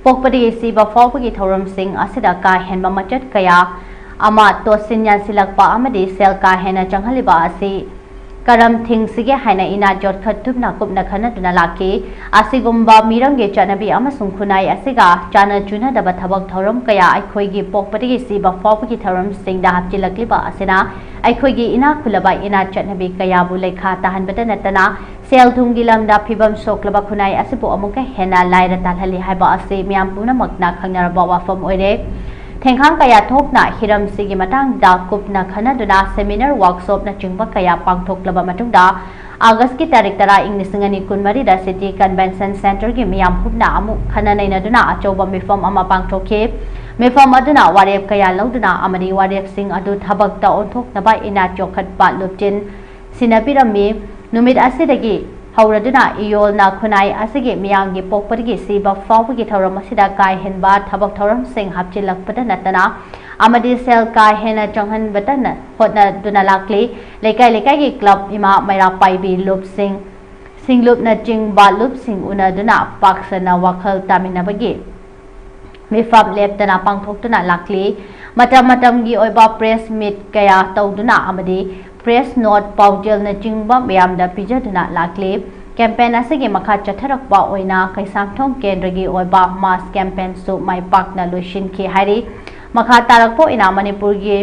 ꯄꯣꯛꯄꯗꯒꯤ ꯁꯤꯕ ꯐꯥꯎꯕꯒꯤ ꯊꯧꯔꯝꯁꯤꯡ ꯑꯁꯤꯗ ꯀꯥ ꯍꯦꯟꯕ ꯃꯆꯠ ꯀꯌꯥ ꯑꯃ ꯇꯣꯠꯁꯤꯟ ꯌꯥꯟꯁꯤꯜꯂꯛꯄ ꯑꯃꯗꯤ ꯁꯦꯜ ꯀꯥ ꯍꯦꯟꯅ ꯆꯪꯍꯜꯂꯤꯕ ꯑꯁꯤ ꯀꯔꯝ ꯊꯤꯡꯁꯤꯒꯦ ꯍꯥꯏꯅ ꯏꯅꯥꯠ ꯌꯣꯠꯈꯠꯇꯨꯅ ꯀꯨꯞꯅ ꯈꯟꯅꯗꯨꯅ ꯂꯥꯛꯈꯤ꯫ ꯑꯁꯤꯒꯨꯝꯕ ꯃꯤꯔꯝꯒꯤ ꯆꯠꯅꯕꯤ ꯑꯃꯁꯨꯡ ꯈꯨꯟꯅꯥꯏ ꯑꯁꯤꯒ ꯆꯥꯟꯅ ꯆꯨꯅꯗꯕ ꯊꯕꯛ ꯊꯧꯔꯝ ꯀꯌꯥ ꯑꯩꯈꯣꯏꯒꯤ ꯄꯣꯛꯄꯗꯒꯤ ꯁꯤꯕ ꯐꯥꯎꯕꯒꯤ ꯊꯧꯔꯝꯁꯤꯡꯗ ꯍꯥꯞꯆꯤꯜꯂꯛꯂꯤꯕ ꯑꯁꯤꯅ ꯑꯩꯈꯣꯏꯒꯤ ꯏꯅꯥꯛ ꯈꯨꯜꯂꯕ ꯏꯅꯥꯠ ꯆꯠꯅꯕꯤ ꯀꯌꯥꯕꯨ ꯂꯩꯈꯥ ꯇꯥꯍꯟꯕꯇ ꯅꯠꯇꯅ ꯁꯦꯜ ꯊꯨꯝꯒꯤ ꯂꯝꯗ ꯐꯤꯕꯝ ꯁꯣꯛꯂꯕ ꯈꯨꯟꯅꯥꯏ ꯑꯁꯤꯕꯨ ꯑꯃꯨꯛꯀ ꯍꯦꯟꯅ ꯂꯥꯏꯔ ꯇꯥꯜꯍꯜꯂꯤ ꯍꯥꯏꯕ ꯑꯁꯤ ꯃꯤꯌꯥꯝ ꯄꯨꯝꯅꯃꯛꯅ ꯈꯪꯅꯔꯕ ꯋꯥꯐꯝ ꯑꯣꯏꯔꯦ꯫ ꯊꯦꯡꯈꯥꯡ ꯀꯌꯥ ꯊꯣꯛꯅ ꯍꯤꯔꯝꯁꯤꯒꯤ ꯃꯇꯥꯡꯗ ꯀꯨꯞꯅ ꯈꯟꯅꯗꯨꯅ seminar, workshop ꯅꯆꯤꯡꯕ ꯀꯌꯥ ꯄꯥꯡꯊꯣꯛꯂꯕ ꯃꯇꯨꯡꯗ, ꯑꯥꯒꯁꯀꯤ ꯇꯥꯔꯤꯛ ꯇꯔꯥ, ꯏꯪ ꯂꯤꯁꯤꯡ ꯑꯅꯤ ꯀꯨꯟꯃꯔꯤꯗ City Convention Centreꯒꯤ ꯃꯤꯌꯥꯝ ꯍꯨꯞꯅ ꯑꯃꯨꯛ ꯈꯟꯅ ꯅꯩꯅꯗꯨꯅ ꯑꯆꯧꯕ ꯃꯤꯐꯝ ꯑꯃ ꯄꯥꯡꯊꯣꯛꯈꯤ꯫ ꯃꯤꯐꯝ ꯑꯗꯨꯅ ꯋꯥꯔꯦꯞ ꯀꯌꯥ ꯂꯧꯗꯨꯅ ꯑꯃꯗꯤ ꯋꯥꯔꯦꯞꯁꯤꯡ ꯑꯗꯨ ꯊꯕꯛꯇ ꯑꯣꯟꯊꯣꯛꯅꯕ ꯏꯅꯥꯠ ꯌꯣꯛꯈꯠꯄ ꯂꯨꯞꯆꯤꯟ ꯁꯤꯟꯅꯕꯤꯔꯝꯃꯤ꯫ ꯅꯨꯃꯤꯠ ꯑꯁꯤꯗꯒꯤ ꯍꯧꯔꯗꯨꯅ ꯏꯌꯣꯜꯅ ꯈꯨꯟꯅꯥꯏ ꯑꯁꯤꯒꯤ ꯃꯤꯌꯥꯝꯒꯤ ꯄꯣꯛꯄꯗꯒꯤ ꯁꯤꯕ ꯐꯥꯎꯕꯒꯤ ꯊꯧꯔꯝ ꯑꯁꯤꯗ ꯀꯥ ꯍꯦꯟꯕ ꯊꯕꯛ ꯊꯧꯔꯝꯁꯤꯡ ꯍꯥꯞꯆꯤꯜꯂꯛꯄꯗ ꯅꯠꯇꯅ ꯑꯃꯗꯤ ꯁꯦꯜ ꯀꯥ ꯍꯦꯟꯅ ꯆꯪꯍꯟꯕꯇ ꯅ-, ꯍꯣꯠꯅꯗꯨꯅ ꯂꯥꯛꯂꯤ꯫ ꯂꯩꯀꯥꯏ ꯂꯩꯀꯥꯏꯒꯤ ꯀ꯭ꯂꯕ, ꯏꯃꯥ ꯃꯩꯔꯥ ꯄꯥꯏꯕꯤ ꯂꯨꯞꯁꯤꯡ, ꯁꯤꯡꯂꯨꯞꯅꯆꯤꯡꯕ ꯂꯨꯞꯁꯤꯡ ꯎꯅꯗꯨꯅ ꯄꯥꯛꯁꯟꯅ ꯋꯥꯈꯜ ꯇꯥꯃꯤꯟꯅꯕꯒꯤ ꯃꯤꯐꯝ ꯂꯦꯞꯇꯅ ꯄꯥꯡꯊꯣꯛꯇꯨꯅ ꯂꯥꯛꯂꯤ꯫ ꯃꯇꯝ ꯃꯇꯝꯒꯤ ꯑꯣꯏꯕ press meet ꯀꯌꯥ ꯇꯧꯗꯨꯅ ꯑꯃꯗꯤ press note, ꯄꯥꯎꯖꯦꯜꯅꯆꯤꯡꯕ ꯃꯌꯥꯝꯗ ꯄꯤꯖꯗꯨꯅ ꯂꯥꯛꯂꯤ꯫ Campaign ꯑꯁꯤꯒꯤ ꯃꯈꯥ ꯆꯠꯊꯔꯛꯄ ꯑꯣꯏꯅ ꯀꯩꯁꯥꯝꯊꯣꯡ ꯀꯦꯟꯗ꯭ꯔꯒꯤ ꯑꯣꯏꯕ mass campaign ꯁꯨ ꯃꯥꯏ ꯄꯥꯛꯅ ꯂꯣꯏꯁꯤꯟꯈꯤ ꯍꯥꯏꯔꯤ꯫ ꯃꯈꯥ ꯇꯥꯔꯛꯄ ꯑꯣꯏꯅ ꯃꯅꯤꯄꯨꯔꯒꯤ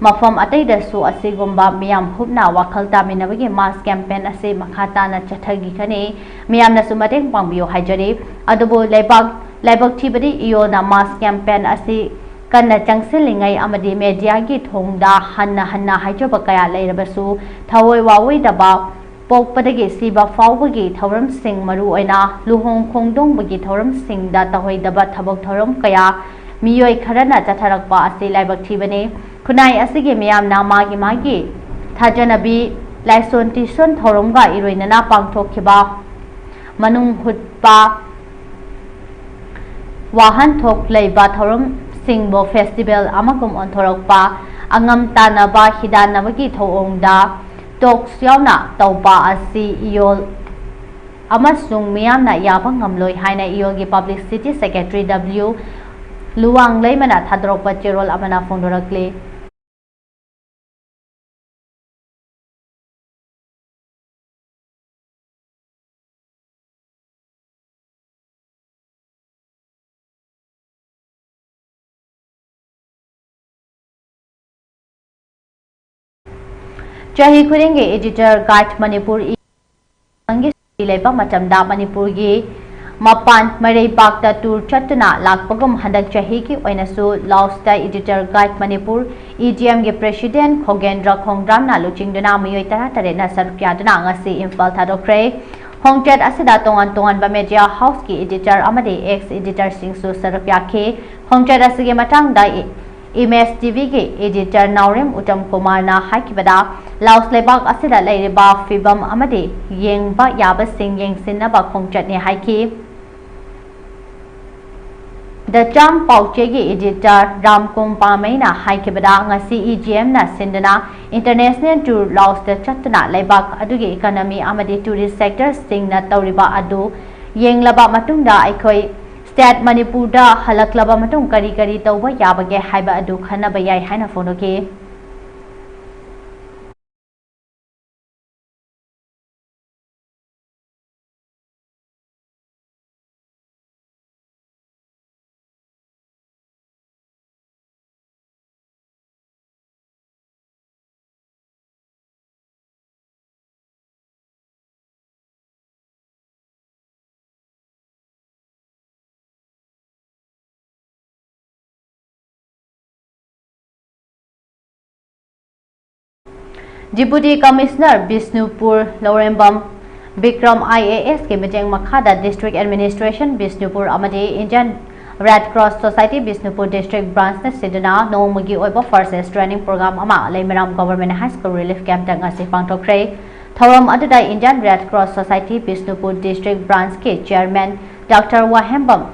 ꯃꯐꯝ ꯑꯇꯩꯗꯁꯨ ꯑꯁꯤꯒꯨꯝꯕ ꯃꯤꯌꯥꯝ ꯍꯨꯞꯅ ꯋꯥꯈꯜ ꯇꯥꯃꯤꯟꯅꯕꯒꯤ mass campaign ꯑꯁꯤ ꯃꯈꯥ ꯇꯥꯅ ꯆꯠꯊꯈꯤꯒꯅꯤ꯫ ꯃꯤꯌꯥꯝꯅꯁꯨ ꯃꯇꯦꯡ ꯄꯥꯡꯕꯤꯌꯨ ꯍꯥꯏꯖꯔꯤ꯫ ꯑꯗꯨꯕꯨ ꯂꯩꯕꯥꯛ ꯂꯥꯏꯕꯛ ꯊꯤꯕꯗꯤ ꯏꯌꯣꯅ mass campaign ꯑꯁꯤ ꯀꯟꯅ ꯆꯪꯁꯤꯜꯂꯤꯉꯩ ꯑꯃꯗꯤ media ꯒꯤ ꯊꯣꯡꯗ ꯍꯟꯅ ꯍꯟꯅ ꯍꯥꯏꯖꯕ ꯀꯌꯥ ꯂꯩꯔꯕꯁꯨ ꯊꯑꯣꯏ ꯋꯥꯑꯣꯏꯗꯕ ꯄꯣꯛꯄꯗꯒꯤ ꯁꯤꯕ ꯐꯥꯎꯕꯒꯤ ꯊꯧꯔꯝꯁꯤꯡ, ꯃꯔꯨꯑꯣꯏꯅ ꯂꯨꯍꯣꯡ ꯈꯣꯡꯗꯣꯡꯕꯒꯤ ꯊꯧꯔꯝꯁꯤꯡꯗ ꯇꯧꯍꯩꯗꯕ ꯊꯕꯛ ꯊꯧꯔꯝ ꯀꯌꯥ ꯃꯤꯑꯣꯏ ꯈꯔꯅ ꯆꯠꯊꯔꯛꯄ ꯑꯁꯤ ꯂꯥꯏꯕꯛ ꯊꯤꯕꯅꯤ꯫ ꯈꯨꯟꯅꯥꯏ ꯑꯁꯤꯒꯤ ꯃꯤꯌꯥꯝꯅ ꯃꯥꯒꯤ ꯃꯥꯒꯤ ꯊꯥꯖꯅꯕꯤ, ꯂꯥꯏꯁꯣꯟ ꯇꯤꯁꯣꯟ ꯊꯧꯔꯝꯒ ꯏꯔꯣꯏꯅꯅ ꯄꯥꯡꯊꯣꯛꯈꯤꯕ ꯃꯅꯨꯡ ꯍꯨꯠꯄ ꯋꯥꯍꯟꯊꯣꯛ ꯂꯩꯕ ꯊꯧꯔꯝꯁꯤꯡꯕꯨ festival ꯑꯃꯒꯨꯝ ꯑꯣꯟꯊꯣꯔꯛꯄ, ꯑꯉꯝ ꯇꯥꯟꯅꯕ ꯍꯤꯗꯥꯟꯅꯕꯒꯤ ꯊꯧꯑꯣꯡꯗ talks ꯌꯥꯎꯅ ꯇꯧꯕ ꯑꯁꯤ ꯏꯌꯣꯜ ꯑꯃꯁꯨꯡ ꯃꯤꯌꯥꯝꯅ ꯌꯥꯕ ꯉꯝꯂꯣꯏ ꯍꯥꯏꯅ ꯏꯌꯣꯜꯒꯤ Publicity Secretary W ꯂꯨꯋꯥꯡꯂꯩꯃꯅ ꯊꯥꯗꯣꯔꯛꯄ ꯆꯦꯔꯣꯜ ꯑꯃꯅ ꯐꯣꯡꯗꯣꯔꯛꯂꯤ꯫ ꯆꯍꯤ ꯈꯨꯗꯤꯡꯒꯤ Editor Guide ꯃꯅꯤꯄꯨꯔ ꯏ ꯁꯪꯒꯤ ꯁꯨꯇꯤ ꯂꯩꯕ ꯃꯇꯝꯗ ꯃꯅꯤꯄꯨꯔꯒꯤ ꯃꯄꯥꯟ ꯃꯔꯩꯕꯥꯛꯇ tour ꯆꯠꯇꯨꯅ ꯂꯥꯛꯄꯒꯨꯝ ꯍꯟꯗꯛ ꯆꯍꯤꯒꯤ ꯑꯣꯏꯅꯁꯨ Laos ꯇ Editor Guide Manipur E G M ꯒꯤ President ꯈꯣꯒꯦꯟꯗ꯭ꯔ ꯈꯣꯡꯗ꯭ꯔꯥꯝꯅ ꯂꯨꯆꯤꯡꯗꯨꯅ ꯃꯤꯑꯣꯏ ꯇꯔꯥꯇꯔꯦꯠꯅ ꯁꯔꯨꯛ ꯌꯥꯗꯨꯅ ꯉꯁꯤ ꯏꯝꯐꯥꯜ ꯊꯥꯗꯣꯛꯈ꯭ꯔꯦ꯫ ꯈꯣꯡꯆꯠ ꯑꯁꯤꯗ ꯇꯣꯉꯥꯟ ꯇꯣꯉꯥꯟꯕ media house ꯀꯤ editor ꯑꯃꯗꯤ ex editor ꯁꯤꯡꯁꯨ ꯁꯔꯨꯛ ꯌꯥꯈꯤ꯫ ꯈꯣꯡꯆꯠ ꯑꯁꯤꯒꯤ ꯃꯇꯥꯡꯗ ꯏ-, Image T V ꯒꯤ editor ꯅꯥꯎꯔꯦꯝ ꯎꯇꯝ ꯀꯨꯃꯥꯔꯅ ꯍꯥꯏꯈꯤꯕꯗ, ꯂꯥꯎꯁ ꯂꯩꯕꯥꯛ ꯑꯁꯤꯗ ꯂꯩꯔꯤꯕ ꯐꯤꯕꯝ ꯑꯃꯗꯤ ꯌꯦꯡꯕ ꯌꯥꯕꯁꯤꯡ ꯌꯦꯡꯁꯤꯟꯅꯕ ꯈꯣꯡꯆꯠꯅꯤ ꯍꯥꯏꯈꯤ꯫ The Cham ꯄꯥꯎꯆꯦꯒꯤ editor ꯔꯥꯝꯀꯨꯝ ꯄꯥꯃꯩꯅ ꯍꯥꯏꯈꯤꯕꯗ, ꯉꯁꯤ E G M ꯅ ꯁꯤꯟꯗꯨꯅ international tour ꯂꯥꯎꯁꯇ ꯆꯠꯇꯨꯅ ꯂꯩꯕꯥꯛ ꯑꯗꯨꯒꯤ economy ꯑꯃꯗꯤ tourist sector ꯁꯤꯡꯅ ꯇꯧꯔꯤꯕ ꯑꯗꯨ ꯌꯦꯡꯂꯕ ꯃꯇꯨꯡꯗ ꯑꯩꯈꯣꯏ ꯁ꯭ꯇꯦꯠ ꯃꯅꯤꯄꯨꯔꯗ ꯍꯜꯂꯛꯂꯕ ꯃꯇꯨꯡ ꯀꯔꯤ ꯀꯔꯤ ꯇꯧꯕ ꯌꯥꯕꯒꯦ ꯍꯥꯏꯕ ꯑꯗꯨ ꯈꯟꯅꯕ ꯌꯥꯏ ꯍꯥꯏꯅ ꯐꯣꯡꯗꯣꯛꯈꯤ꯫ Deputy Commissioner Bishnupur Laurembam Bikram I A ꯑꯦꯁꯀꯤ ꯃꯤꯠꯌꯦꯡ ꯃꯈꯥꯗ District Administration ꯕꯤꯁꯅꯨꯄꯨꯔ ꯑꯃꯗꯤ Indian Red Cross Society Bishnupur District Branchꯅ ꯁꯤꯟꯗꯨꯅ ꯅꯣꯡꯃꯒꯤ ꯑꯣꯏꯕ First Aid Training Program ꯑꯃ ꯂꯩꯃꯔꯥꯝ Government High School Relief Campꯇ ꯉꯁꯤ ꯄꯥꯡꯊꯣꯛꯈ꯭ꯔꯦ꯫ ꯊꯧꯔꯝ ꯑꯗꯨꯗ Indian Red Cross Society Bishnupur District Branchꯀꯤ Chairman Doctor ꯋꯥꯍꯦꯝꯕꯝ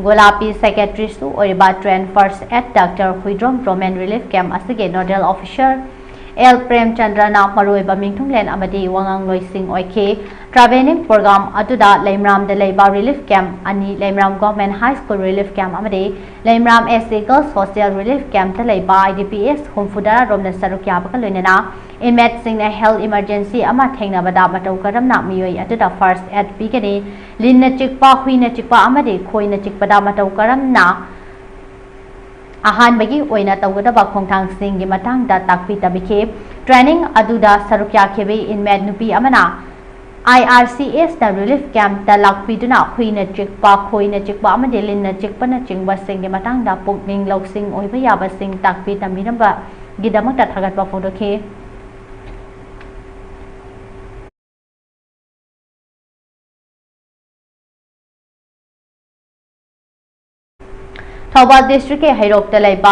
ꯒꯣꯂꯥꯄꯤ, Secretaryꯁꯨ ꯑꯣꯏꯔꯤꯕ Train First Aid Doctor Huidrom Roman Relief Camp ꯑꯁꯤꯒꯤ Nodal Officer ꯑꯦꯜ ꯄ꯭ꯔꯦꯝꯆꯟꯗ꯭ꯔꯅ ꯃꯔꯨꯑꯣꯏꯕ ꯃꯤꯡꯊꯨꯡꯂꯦꯟ ꯑꯃꯗꯤ ꯋꯥꯉꯥꯡꯂꯣꯏꯁꯤꯡ ꯑꯣꯏꯈꯤ꯫ Training Program ꯑꯗꯨꯗ ꯂꯩꯃꯔꯥꯝꯗ ꯂꯩꯕ Relief Camp ꯑꯅꯤ, ꯂꯩꯃꯔꯥꯝ Government High School Relief Camp ꯑꯃꯗꯤ ꯂꯩꯃꯔꯥꯝ S C Girls Hostel Relief Campꯇ ꯂꯩꯕ I D P S ꯍꯨꯝꯐꯨꯇꯔꯥ ꯔꯣꯝꯅ ꯁꯔꯨꯛ ꯌꯥꯕꯒ ꯂꯣꯏꯅꯅ inmateꯁꯤꯡꯅ health emergency ꯑꯃ ꯊꯦꯡꯅꯕꯗ ꯃꯇꯧ ꯀꯔꯝꯅ ꯃꯤꯑꯣꯏ ꯑꯗꯨꯗ first aid ꯄꯤꯒꯅꯤ, ꯂꯤꯟꯅ ꯆꯤꯛꯄ, ꯍꯨꯏꯅ ꯆꯤꯛꯄ ꯑꯃꯗꯤ ꯈꯣꯏꯅ ꯆꯤꯛꯄꯗ ꯃꯇꯧ ꯀꯔꯝꯅ ꯑꯍꯥꯟꯕꯒꯤ ꯑꯣꯏꯅ ꯇꯧꯒꯗꯕ ꯈꯣꯡꯊꯥꯡꯁꯤꯡꯒꯤ ꯃꯇꯥꯡꯗ ꯇꯥꯛꯄꯤ ꯇꯝꯕꯤꯈꯤ꯫ Training ꯑꯗꯨꯗ ꯁꯔꯨꯛ ꯌꯥꯈꯤꯕꯤ inmate ꯅꯨꯄꯤ ꯑꯃꯅ I R C Sꯅ Relief Campꯇ ꯂꯥꯛꯄꯤꯗꯨꯅ ꯍꯨꯏꯅ ꯆꯤꯛꯄ, ꯈꯣꯏꯅ ꯆꯤꯛꯄ ꯑꯃꯗꯤ ꯂꯤꯟꯅ ꯆꯤꯛꯄꯅꯆꯤꯡꯕꯁꯤꯡꯒꯤ ꯃꯇꯥꯡꯗ ꯄꯨꯛꯅꯤꯡ ꯂꯧꯁꯤꯡ ꯑꯣꯏꯕ ꯌꯥꯕꯁꯤꯡ ꯇꯥꯛꯄꯤ ꯇꯝꯕꯤꯔꯝꯕꯒꯤꯗꯃꯛꯇ ꯊꯥꯒꯠꯄ ꯐꯣꯡꯗꯣꯛꯈꯤ꯫ ꯊꯧꯕꯥꯜ Districtꯀꯤ ꯍꯩꯔꯣꯛꯇ ꯂꯩꯕ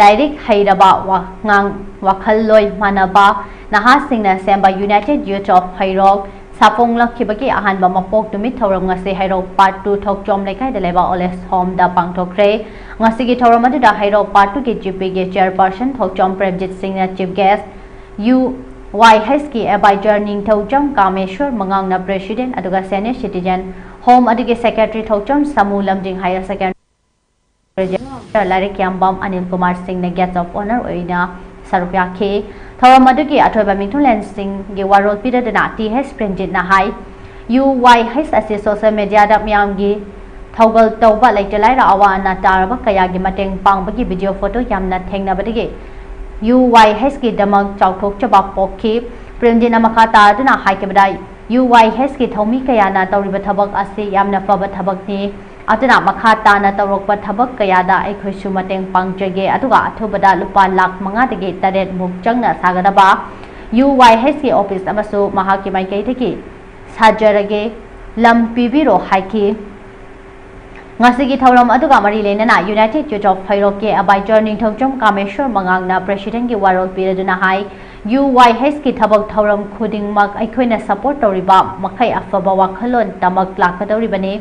ꯂꯥꯏꯔꯤꯛ ꯍꯩꯔꯕ ꯋꯥꯉꯥꯡ ꯋꯥꯈꯜꯂꯣꯏ ꯃꯥꯟꯅꯕ ꯅꯍꯥꯁꯤꯡꯅ ꯁꯦꯝꯕ United Youth of ꯍꯩꯔꯣꯛ ꯁꯥꯐꯣꯡꯂꯛꯈꯤꯕꯒꯤ ꯑꯍꯥꯟꯕ ꯃꯄꯣꯛ ꯅꯨꯃꯤꯠ ꯊꯧꯔꯝ ꯉꯁꯤ ꯍꯩꯔꯣꯛ Part two ꯊꯣꯛꯆꯣꯝ ꯂꯩꯀꯥꯏꯗ ꯂꯩꯕ Old Age Homeꯗ ꯄꯥꯡꯊꯣꯛꯈ꯭ꯔꯦ꯫ ꯉꯁꯤꯒꯤ ꯊꯧꯔꯝ ꯑꯗꯨꯗ ꯍꯩꯔꯣꯛ Part twoꯒꯤ GPꯒꯤ Chairperson ꯊꯣꯛꯆꯣꯝ ꯄ꯭ꯔꯦꯝꯖꯤꯠ ꯁꯤꯡꯅ Chief Guest, UYHꯀꯤ Advisor ꯅꯤꯡꯊꯧꯖꯝ ꯀꯥꯃꯦꯁꯣꯔ ꯃꯉꯥꯡꯅ President, ꯑꯗꯨꯒ Senior Citizen ꯍꯣꯝ ꯑꯗꯨꯒꯤ ꯁꯦꯀ꯭ꯔꯦꯇꯔꯤ ꯊꯣꯛꯆꯝ ꯁꯥꯃꯨ ꯂꯝꯖꯤꯡ ꯍꯥꯏꯌꯔ ꯁꯦꯀꯦꯟꯗꯔꯤ ꯂꯥꯏꯔꯤꯛ ꯌꯥꯝꯕꯝ ꯑꯅꯤꯜ ꯀꯨꯃꯥꯔ ꯁꯤꯡꯅ ꯒꯦꯁ ꯑꯣꯐ ꯑꯣꯅꯔ ꯑꯣꯏꯅ ꯁꯔꯨꯛ ꯌꯥꯈꯤ꯫ ꯊꯧꯔꯝ ꯑꯗꯨꯒꯤ ꯑꯊꯣꯏꯕ ꯃꯤꯊꯨꯡꯂꯦꯟꯁꯤꯡꯒꯤ ꯋꯥꯔꯣꯜ ꯄꯤꯔꯗꯨꯅ ꯇꯤ ꯍꯩꯁ ꯄ꯭ꯔꯦꯝꯖꯤꯠꯅ ꯍꯥꯏ, ꯌꯨ ꯋꯥꯏ ꯍꯩꯁ ꯑꯁꯤ ꯁꯣꯁꯦꯜ ꯃꯦꯗꯤꯌꯥꯗ ꯃꯤꯌꯥꯝꯒꯤ ꯊꯧꯒꯜ ꯇꯧꯕ ꯂꯩꯇ ꯂꯥꯏꯔ ꯑꯋꯥ ꯑꯅꯥ ꯇꯥꯔꯕ ꯀꯌꯥꯒꯤ ꯃꯇꯦꯡ ꯄꯥꯡꯕꯒꯤ ꯚꯤꯗꯤꯑꯣ ꯐꯣꯇꯣ ꯌꯥꯝꯅ ꯊꯦꯡꯅꯕꯗꯒꯤ ꯌꯨ ꯋꯥꯏ ꯍꯩꯁꯀꯤꯗꯃꯛ ꯆꯥꯎꯊꯣꯛꯆꯕ ꯄꯣꯛꯈꯤ꯫ ꯄ꯭ꯔꯦꯝꯖꯤꯠꯅ ꯃꯈꯥ ꯇꯥꯗꯨꯅ ꯍꯥꯏꯈꯤꯕꯗ, ꯌꯨ ꯋꯥꯏ ꯍꯩꯁꯀꯤ ꯊꯧꯃꯤ ꯀꯌꯥꯅ ꯇꯧꯔꯤꯕ ꯊꯕꯛ ꯑꯁꯤ ꯌꯥꯝꯅ ꯐꯕ ꯊꯕꯛꯅꯤ꯫ ꯑꯗꯨꯅ ꯃꯈꯥ ꯇꯥꯅ ꯇꯧꯔꯛꯄ ꯊꯕꯛ ꯀꯌꯥꯗ ꯑꯩꯈꯣꯏꯁꯨ ꯃꯇꯦꯡ ꯄꯥꯡꯖꯒꯦ, ꯑꯗꯨꯒ ꯑꯊꯨꯕꯗ ꯂꯨꯄꯥ ꯂꯥꯈ ꯃꯉꯥꯗꯒꯤ ꯇꯔꯦꯠ ꯃꯨꯛ ꯆꯪꯅ ꯁꯥꯒꯗꯕ ꯌꯨ ꯋꯥꯏ ꯍꯩꯁꯀꯤ ꯑꯣꯐꯤꯁ ꯑꯃꯁꯨ ꯃꯍꯥꯛꯀꯤ ꯃꯥꯏꯀꯩꯗꯒꯤ ꯁꯥꯖꯔꯒꯦ, ꯂꯝ ꯄꯤꯕꯤꯔꯣ ꯍꯥꯏꯈꯤ꯫ ꯉꯁꯤꯒꯤ ꯊꯧꯔꯝ ꯑꯗꯨꯒ ꯃꯔꯤ ꯂꯩꯅꯅ United Youth of ꯐꯩꯔꯣꯛꯀꯤ ꯑꯕꯥꯏꯆꯔ ꯅꯤꯡꯊꯧꯖꯝ ꯀꯥꯃꯦꯁꯣꯔ ꯃꯉꯥꯡꯅ ꯄ꯭ꯔꯦꯁꯤꯗꯦꯟꯒꯤ ꯋꯥꯔꯣꯜ ꯄꯤꯔꯗꯨꯅ ꯍꯥꯏ, ꯌꯨ ꯋꯥꯏ ꯍꯩꯁꯀꯤ ꯊꯕꯛ ꯊꯧꯔꯝ ꯈꯨꯗꯤꯡꯃꯛ ꯑꯩꯈꯣꯏꯅ ꯁꯄꯣꯔꯠ ꯇꯧꯔꯤꯕ ꯃꯈꯩ ꯑꯐꯕ ꯋꯥꯈꯜꯂꯣꯟꯗꯃꯛ ꯂꯥꯛꯀꯗꯧꯔꯤꯕꯅꯤ꯫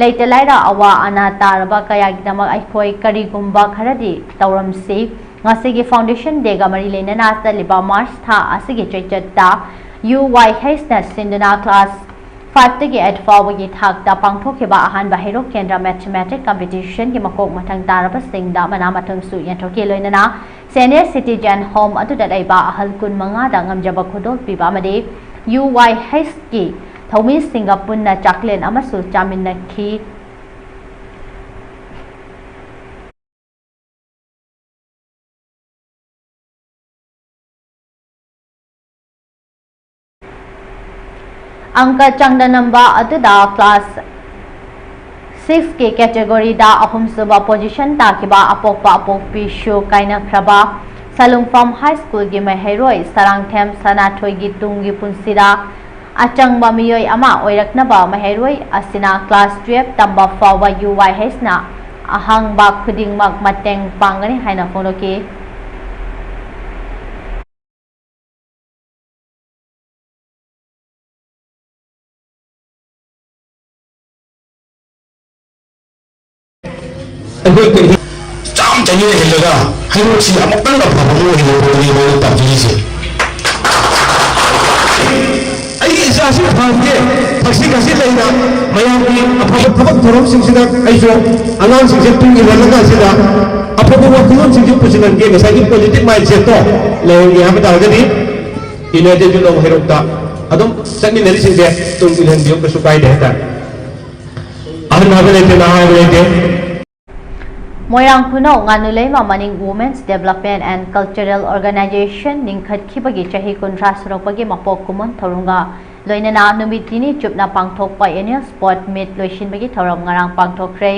ꯂꯩꯇ ꯂꯥꯏꯔ ꯑꯋꯥ ꯑꯅꯥ ꯇꯥꯔꯕ ꯀꯌꯥꯒꯤꯗꯃꯛ ꯑꯩꯈꯣꯏ ꯀꯔꯤꯒꯨꯝꯕ ꯈꯔꯗꯤ ꯇꯧꯔꯝꯁꯤ꯫ ꯉꯁꯤꯒꯤ ꯐꯥꯎꯟꯗꯦꯁꯟ ꯗꯦꯒ ꯃꯔꯤ ꯂꯩꯅꯅ ꯆꯠꯂꯤꯕ ꯃꯥꯔꯆ ꯊꯥ ꯑꯁꯤꯒꯤ ꯆꯩꯆꯠꯇ ꯌꯨ ꯋꯥꯏ ꯍꯩꯁꯅ ꯁꯤꯟꯗꯨꯅ ꯀ꯭ꯂꯥꯁ ꯐꯥꯏꯚꯇꯒꯤ ꯑꯩꯠ ꯐꯥꯎꯕꯒꯤ ꯊꯥꯛꯇ ꯄꯥꯡꯊꯣꯛꯈꯤꯕ ꯑꯍꯥꯟꯕ ꯍꯩꯔꯣꯛ ꯀꯦꯟꯗ꯭ꯔ ꯃꯦꯊꯃꯦꯇꯤꯛ ꯀꯝꯄꯤꯇꯤꯁꯟꯒꯤ ꯃꯀꯣꯛ ꯃꯊꯪ ꯇꯥꯔꯕꯁꯤꯡꯗ ꯃꯅꯥ ꯃꯊꯨꯝꯁꯨ ꯌꯦꯟꯊꯣꯛꯈꯤ꯫ ꯂꯣꯏꯅꯅ ꯁꯦꯅꯤꯌꯔ ꯁꯤꯇꯤꯖꯦꯟ ꯍꯣꯝ ꯑꯗꯨꯗ ꯂꯩꯕ ꯑꯍꯜ ꯀꯨꯟ ꯃꯉꯥꯗ ꯉꯝꯖꯕ ꯈꯨꯗꯣꯜ ꯄꯤꯕ ꯑꯃꯗꯤ ꯌꯨ ꯋꯥꯏ ꯍꯩꯁꯀꯤ ꯊꯧꯃꯤꯁꯤꯡꯒ ꯄꯨꯟꯅ ꯆꯥꯛꯂꯦꯟ ꯑꯃꯁꯨ ꯆꯥꯃꯤꯟꯅꯈꯤ꯫ ꯑꯪꯀ ꯆꯥꯡꯗꯝꯅꯕ ꯑꯗꯨꯗ ꯀ꯭ꯂꯥꯁ ꯁꯤꯛꯁꯀꯤ ꯀꯦꯇꯦꯒꯣꯔꯤꯗ ꯑꯍꯨꯝꯁꯨꯕ ꯄꯣꯖꯤꯁꯟ ꯇꯥꯈꯤꯕ ꯑꯄꯣꯛꯄ ꯑꯄꯣꯛꯄꯤꯁꯨ ꯀꯥꯏꯅꯈ꯭ꯔꯕ ꯁꯂꯨꯡꯐꯝ ꯍꯥꯏ ꯁ꯭ꯀꯨꯜꯒꯤ ꯃꯍꯩꯔꯣꯏ ꯁꯔꯥꯡꯊꯦꯝ ꯁꯅꯥꯊꯣꯏꯒꯤ ꯇꯨꯡꯒꯤ ꯄꯨꯟꯁꯤꯗ ꯑꯆꯪꯕ ꯃꯤꯑꯣꯏ ꯑꯃ ꯑꯣꯏꯔꯛꯅꯕ ꯃꯍꯩꯔꯣꯏ ꯑꯁꯤꯅ ꯀ꯭ꯂꯥꯁ ꯇꯨꯌꯦꯜꯐ ꯇꯝꯕ ꯐꯥꯎꯕ ꯌꯨ ꯋꯥꯏ ꯍꯩꯁꯅ ꯑꯍꯥꯡꯕ ꯈꯨꯗꯤꯡꯃꯛ ꯃꯇꯦꯡ ꯄꯥꯡꯒꯅꯤ ꯍꯥꯏꯅ ꯐꯣꯡꯗꯣꯛꯈꯤ꯫ ꯑꯩꯈꯣꯏ ꯀꯔꯤ ꯆꯥꯝ ꯆꯅꯤ ꯍꯦꯜꯂꯒ ꯍꯩꯔꯣꯛꯁꯤ ꯑꯃꯨꯛꯇꯪ ꯑꯐꯕ ꯑꯃ ꯑꯣꯏꯍꯟꯒꯗꯕꯅꯤ ꯃꯣꯏꯅ ꯇꯝꯕꯤꯔꯤꯁꯦ꯫ ꯑꯩꯒꯤ ꯏꯆꯥꯁꯤ ꯐꯍꯟꯒꯦ, ꯊꯛꯁꯤ ꯈꯥꯁꯤ ꯂꯩꯅ ꯃꯌꯥꯝꯒꯤ ꯑꯐꯕ ꯊꯕꯛ ꯊꯧꯔꯝꯁꯤꯡꯁꯤꯗ ꯑꯩꯁꯨ ꯑꯉꯥꯡꯁꯤꯡꯁꯦ ꯇꯨꯡ ꯏꯜꯍꯜꯂꯒ ꯑꯁꯤꯗ ꯑꯐꯕ ꯋꯥꯈꯜꯂꯣꯟꯁꯤꯡꯁꯦ ꯄꯨꯁꯤꯜꯍꯟꯒꯦ꯫ ꯉꯁꯥꯏꯒꯤ positive mindset ꯇꯣ ꯂꯩꯍꯟꯒꯦ ꯍꯥꯏꯕ ꯇꯥꯔꯒꯗꯤ United Youth of ꯍꯩꯔꯣꯛꯇ ꯑꯗꯨꯝ ꯆꯠꯃꯤꯟꯅꯔꯤꯁꯤꯡꯁꯦ ꯇꯨꯡ ꯏꯜꯍꯟꯕꯤꯌꯨ, ꯀꯩꯁꯨ ꯀꯥꯏꯗꯦ ꯍꯥꯏꯇꯥꯔꯦ꯫ ꯑꯍꯟ ꯍꯥꯏꯕ ꯂꯩꯇꯦ, ꯅꯍꯥ ꯍꯥꯏꯕ ꯂꯩꯇꯦ꯫ ꯃꯣꯏꯔꯥꯡ ꯈꯨꯅꯧ ꯉꯥꯅꯨꯂꯩꯃ ꯃꯅꯤꯡ Women's Development and Cultural Organization ꯂꯤꯡꯈꯠꯈꯤꯕꯒꯤ ꯆꯍꯤ ꯀꯨꯟꯊ꯭ꯔꯥ ꯁꯨꯔꯛꯄꯒꯤ ꯃꯄꯣꯛ ꯀꯨꯝꯑꯣꯟ ꯊꯧꯔꯝꯒ ꯂꯣꯏꯅꯅ ꯅꯨꯃꯤꯠ ꯅꯤꯅꯤ ꯆꯨꯞꯅ ꯄꯥꯡꯊꯣꯛꯄ Annual Sport Meet ꯂꯣꯏꯁꯤꯟꯕꯒꯤ ꯊꯧꯔꯝ ꯉꯔꯥꯡ ꯄꯥꯡꯊꯣꯛꯈ꯭ꯔꯦ꯫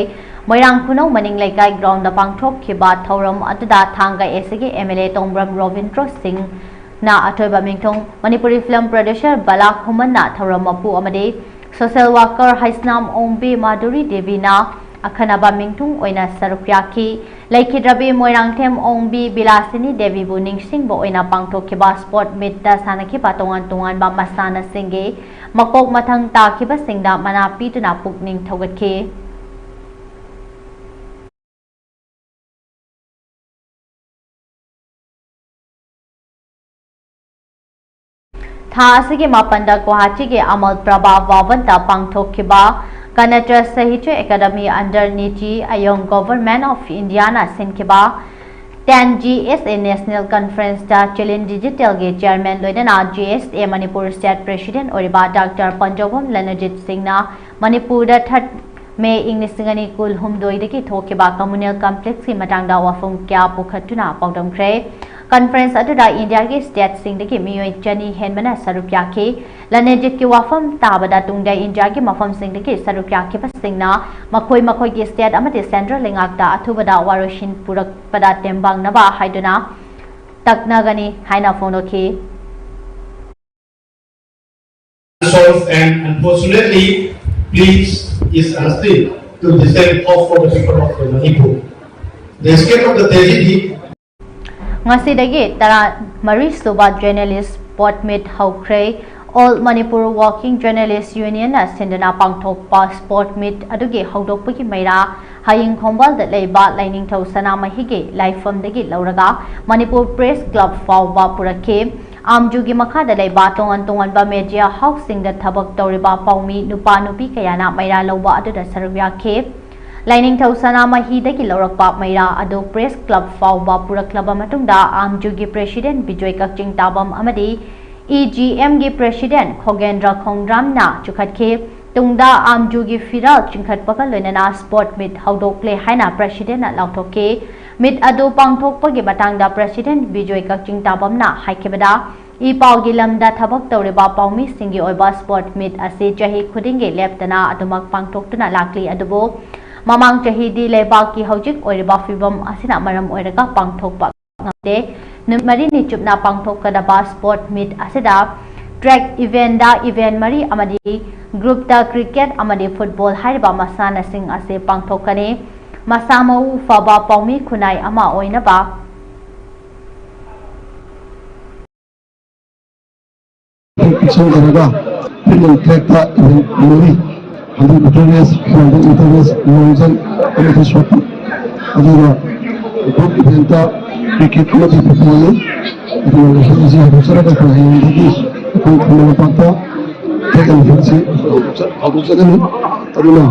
ꯃꯣꯏꯔꯥꯡ ꯈꯨꯅꯧ ꯃꯅꯤꯡ ꯂꯩꯀꯥꯏ ground ꯗ ꯄꯥꯡꯊꯣꯛꯈꯤꯕ ꯊꯧꯔꯝ ꯑꯗꯨꯗ ꯊꯥꯡꯒ ꯑꯦꯁ ꯁꯤꯒꯤ ꯑꯦꯝ ꯑꯦꯜ ꯑꯦ ꯇꯣꯡꯕ꯭ꯔꯝ ꯔꯣꯕꯤꯟꯗ꯭ꯔꯣ ꯁꯤꯡꯅ ꯑꯊꯣꯏꯕ ꯃꯤꯡꯊꯣꯡ, ꯃꯅꯤꯄꯨꯔꯤ film producer ꯕꯂꯥ ꯈꯨꯃꯟꯅ ꯊꯧꯔꯝ ꯃꯄꯨ ꯑꯃꯗꯤ social worker ꯍꯩꯁꯅꯥꯝ ꯑꯣꯡꯕꯤ ꯃꯥꯙꯨꯔꯤ ꯗꯦꯕꯤꯅ ꯑꯈꯟꯅꯕ ꯃꯤꯡꯊꯨꯡ ꯑꯣꯏꯅ ꯁꯔꯨꯛ ꯌꯥꯈꯤ꯫ ꯂꯩꯈꯤꯗ꯭ꯔꯕꯤ ꯃꯣꯏꯔꯥꯡꯊꯦꯝ ꯑꯣꯡꯕꯤ ꯕꯤꯂꯥꯁꯤꯅꯤ ꯗꯦꯕꯤꯕꯨ ꯅꯤꯡꯁꯤꯡꯕ ꯑꯣꯏꯅ ꯄꯥꯡꯊꯣꯛꯈꯤꯕ Sport Meet ꯇ ꯁꯥꯟꯅꯈꯤꯕ ꯇꯣꯉꯥꯟ ꯇꯣꯉꯥꯟꯕ ꯃꯁꯥꯟꯅꯁꯤꯡꯒꯤ ꯃꯀꯣꯛ ꯃꯊꯪ ꯇꯥꯈꯤꯕꯁꯤꯡꯗ ꯃꯅꯥ ꯄꯤꯗꯨꯅ ꯄꯨꯛꯅꯤꯡ ꯊꯧꯒꯠꯈꯤ꯫ ꯊꯥ ꯑꯁꯤꯒꯤ ꯃꯥꯄꯟꯗ ꯒꯨꯋꯥꯍꯥꯇꯤꯒꯤ ꯑꯃꯜ ꯄ꯭ꯔꯚꯥ ꯚꯕꯟꯗ ꯄꯥꯡꯊꯣꯛꯈꯤꯕ ꯀꯅꯇ Sahitya academy under NITI Aayog, Government of India ꯅ ꯁꯤꯟꯈꯤꯕ ten G S A National Conference ꯇ Chilin Digital ꯒꯤ chairman ꯂꯣꯏꯅꯅ G S A Manipur state president ꯑꯣꯏꯔꯤꯕ ꯗꯥꯛꯇꯔ ꯄꯟꯖꯧꯕꯝ ꯂꯅꯖꯤꯠ ꯁꯤꯡꯅ ꯃꯅꯤꯄꯨꯔꯗ third May ꯏꯪ ꯂꯤꯁꯤꯡ ꯑꯅꯤ ꯀꯨꯟꯍꯨꯝꯗꯣꯏꯗꯒꯤ ꯊꯣꯛꯈꯤꯕ communal complex ꯀꯤ ꯃꯇꯥꯡꯗ ꯋꯥꯐꯝ ꯀꯌꯥ ꯄꯨꯈꯠꯇꯨꯅ ꯄꯥꯎꯗꯝꯈ꯭ꯔꯦ꯫ Conference ꯑꯗꯨꯗ ꯏꯟꯗꯤꯌꯥꯒꯤ state ꯁꯤꯡꯗꯒꯤ ꯃꯤꯑꯣꯏ ꯆꯅꯤ ꯍꯦꯟꯕꯅ ꯁꯔꯨꯛ ꯌꯥꯈꯤ꯫ ꯂꯅꯖꯤꯠꯀꯤ ꯋꯥꯐꯝ ꯇꯥꯕꯗ ꯇꯨꯡꯗ ꯏꯟꯗꯤꯌꯥꯒꯤ ꯃꯐꯝꯁꯤꯡꯗꯒꯤ ꯁꯔꯨꯛ ꯌꯥꯈꯤꯕꯁꯤꯡꯅ ꯃꯈꯣꯏ ꯃꯈꯣꯏꯒꯤ state ꯑꯃꯗꯤ central ꯂꯩꯉꯥꯛꯇ ꯑꯊꯨꯕꯗ ꯋꯥꯔꯣꯏꯁꯤꯟ ꯄꯨꯔꯛꯄꯗ ꯇꯦꯡꯕꯥꯡꯅꯕ ꯍꯥꯏꯗꯨꯅ ꯇꯛꯅꯒꯅꯤ ꯍꯥꯏꯅ ꯐꯣꯡꯗꯣꯛꯈꯤ꯫ Solved and unfortunately, please is still to descend off for the people of the Manipur. The escape of the tragedy. ꯉꯁꯤꯗꯒꯤ ꯇꯔꯥꯃꯔꯤ ꯁꯨꯕ Journalist Sport Meet ꯍꯧꯈ꯭ꯔꯦ꯫ All Manipur Working Journalist Union ꯅ ꯁꯤꯟꯗꯨꯅ ꯄꯥꯡꯊꯣꯛꯄ Sport Meet ꯑꯗꯨꯒꯤ ꯍꯧꯗꯣꯛꯄꯒꯤ ꯃꯩꯔꯥ ꯍꯌꯤꯡ ꯈꯣꯡꯕꯥꯜꯗ ꯂꯩꯕ ꯂꯥꯏꯅꯤꯡꯊꯧ ꯁꯅꯥꯃꯍꯤꯒꯤ ꯂꯥꯏꯐꯝꯗꯒꯤ ꯂꯧꯔꯒ Manipur Press Club ꯐꯥꯎꯕ ꯄꯨꯔꯛꯈꯤ꯫ ꯑꯥꯝꯖꯨꯒꯤ ꯃꯈꯥꯗ ꯂꯩꯕ ꯇꯣꯉꯥꯟ ꯇꯣꯉꯥꯟꯕ media houseꯁꯤꯡꯗ ꯊꯕꯛ ꯇꯧꯔꯤꯕ ꯄꯥꯎꯃꯤ ꯅꯨꯄꯥ ꯅꯨꯄꯤ ꯀꯌꯥꯅ ꯃꯩꯔꯥ ꯂꯧꯕ ꯑꯗꯨꯗ ꯁꯔꯨꯛ ꯌꯥꯈꯤ꯫ ꯂꯥꯏꯅꯤꯡꯊꯧ ꯁꯅꯥꯃꯍꯤꯗꯒꯤ ꯂꯧꯔꯛꯄ ꯃꯩꯔꯥ ꯑꯗꯨ Press Club ꯐꯥꯎꯕ ꯄꯨꯔꯛꯂꯕ ꯃꯇꯨꯡꯗ ꯑꯥꯝꯖꯨꯒꯤ President ꯕꯤꯖꯣꯏ ꯀꯛꯆꯤꯡ ꯇꯥꯕꯝ ꯑꯃꯗꯤ EGMꯒꯤ President ꯈꯣꯒꯦꯟꯗ꯭ꯔ ꯈꯣꯡꯗ꯭ꯔꯥꯝꯅ ꯆꯨꯈꯠꯈꯤ꯫ ꯇꯨꯡꯗ ꯑꯥꯝꯖꯨꯒꯤ ꯐꯤꯔꯥꯜ ꯆꯤꯡꯈꯠꯄꯒ ꯂꯣꯏꯅꯅ sport meet ꯍꯧꯗꯣꯛꯂꯦ ꯍꯥꯏꯅ Presidentꯅ ꯂꯥꯎꯊꯣꯛꯈꯤ꯫ Meet ꯑꯗꯨ ꯄꯥꯡꯊꯣꯛꯄꯒꯤ ꯃꯇꯥꯡꯗ President ꯕꯤꯖꯣꯏ ꯀꯛꯆꯤꯡ ꯇꯥꯕꯝꯅ ꯍꯥꯏꯈꯤꯕꯗ, ꯏ ꯄꯥꯎꯒꯤ ꯂꯝꯗ ꯊꯕꯛ ꯇꯧꯔꯤꯕ ꯄꯥꯎꯃꯤꯁꯤꯡꯒꯤ ꯑꯣꯏꯕ sport meet ꯑꯁꯤ ꯆꯍꯤ ꯈꯨꯗꯤꯡꯒꯤ ꯂꯦꯞꯇꯅ ꯑꯗꯨꯃꯛ ꯄꯥꯡꯊꯣꯛꯇꯨꯅ ꯂꯥꯛꯂꯤ, ꯑꯗꯨꯕꯨ ꯃꯃꯥꯡ ꯆꯍꯤꯗꯤ ꯂꯩꯕꯥꯛꯀꯤ ꯍꯧꯖꯤꯛ ꯑꯣꯏꯔꯤꯕ ꯐꯤꯕꯝ ꯑꯁꯤꯅ ꯃꯔꯝ ꯑꯣꯏꯔꯒ ꯄꯥꯡꯊꯣꯛꯄ ꯉꯝꯗꯦ꯫ ꯅꯨꯃꯤꯠ ꯃꯔꯤꯅꯤ ꯆꯨꯞꯅ ꯄꯥꯡꯊꯣꯛꯀꯗꯕ sport meet ꯑꯁꯤꯗ track eventꯗ event ꯃꯔꯤ ꯑꯃꯗꯤ groupꯇ cricket ꯑꯃꯗꯤ football ꯍꯥꯏꯔꯤꯕ ꯃꯁꯥꯟꯅꯁꯤꯡ ꯑꯁꯤ ꯄꯥꯡꯊꯣꯛꯀꯅꯤ꯫ ꯃꯁꯥ ꯃꯎ ꯐꯕ ꯄꯥꯎꯃꯤ ꯈꯨꯟꯅꯥꯏ ꯑꯃ ꯑꯣꯏꯅꯕ ꯄꯤꯛꯁꯟꯖꯔꯒ ꯐꯤꯠꯅꯦꯜ ꯇ꯭ꯔꯦꯛꯇ ꯏꯚꯦꯟ ꯃꯔꯤ, hundred metre race, four hundred metre race, long jump ꯑꯃꯗꯤ ꯁꯣꯠ ꯄꯨꯠ, ꯑꯗꯨꯒ ꯒ꯭ꯔꯨꯞ ꯏꯚꯦꯟꯇ ꯀ꯭ꯔꯤꯀꯦꯠ ꯑꯃꯗꯤ ꯐꯨꯠꯕꯣꯜꯅꯤ꯫ ꯑꯗꯨꯒ ꯉꯁꯤ ꯍꯧꯗꯣꯛꯆꯔꯒ ꯑꯩꯈꯣꯏ ꯍꯌꯦꯡꯗꯒꯤ ꯑꯩꯈꯣꯏ ꯈꯨꯃꯟ ꯂꯝꯄꯥꯛꯇ ꯇ꯭ꯔꯦꯛ ꯑꯦꯟ ꯐꯤꯜꯁꯤ ꯍꯧꯗꯣꯛꯆꯒꯅꯤ꯫ ꯑꯗꯨꯅ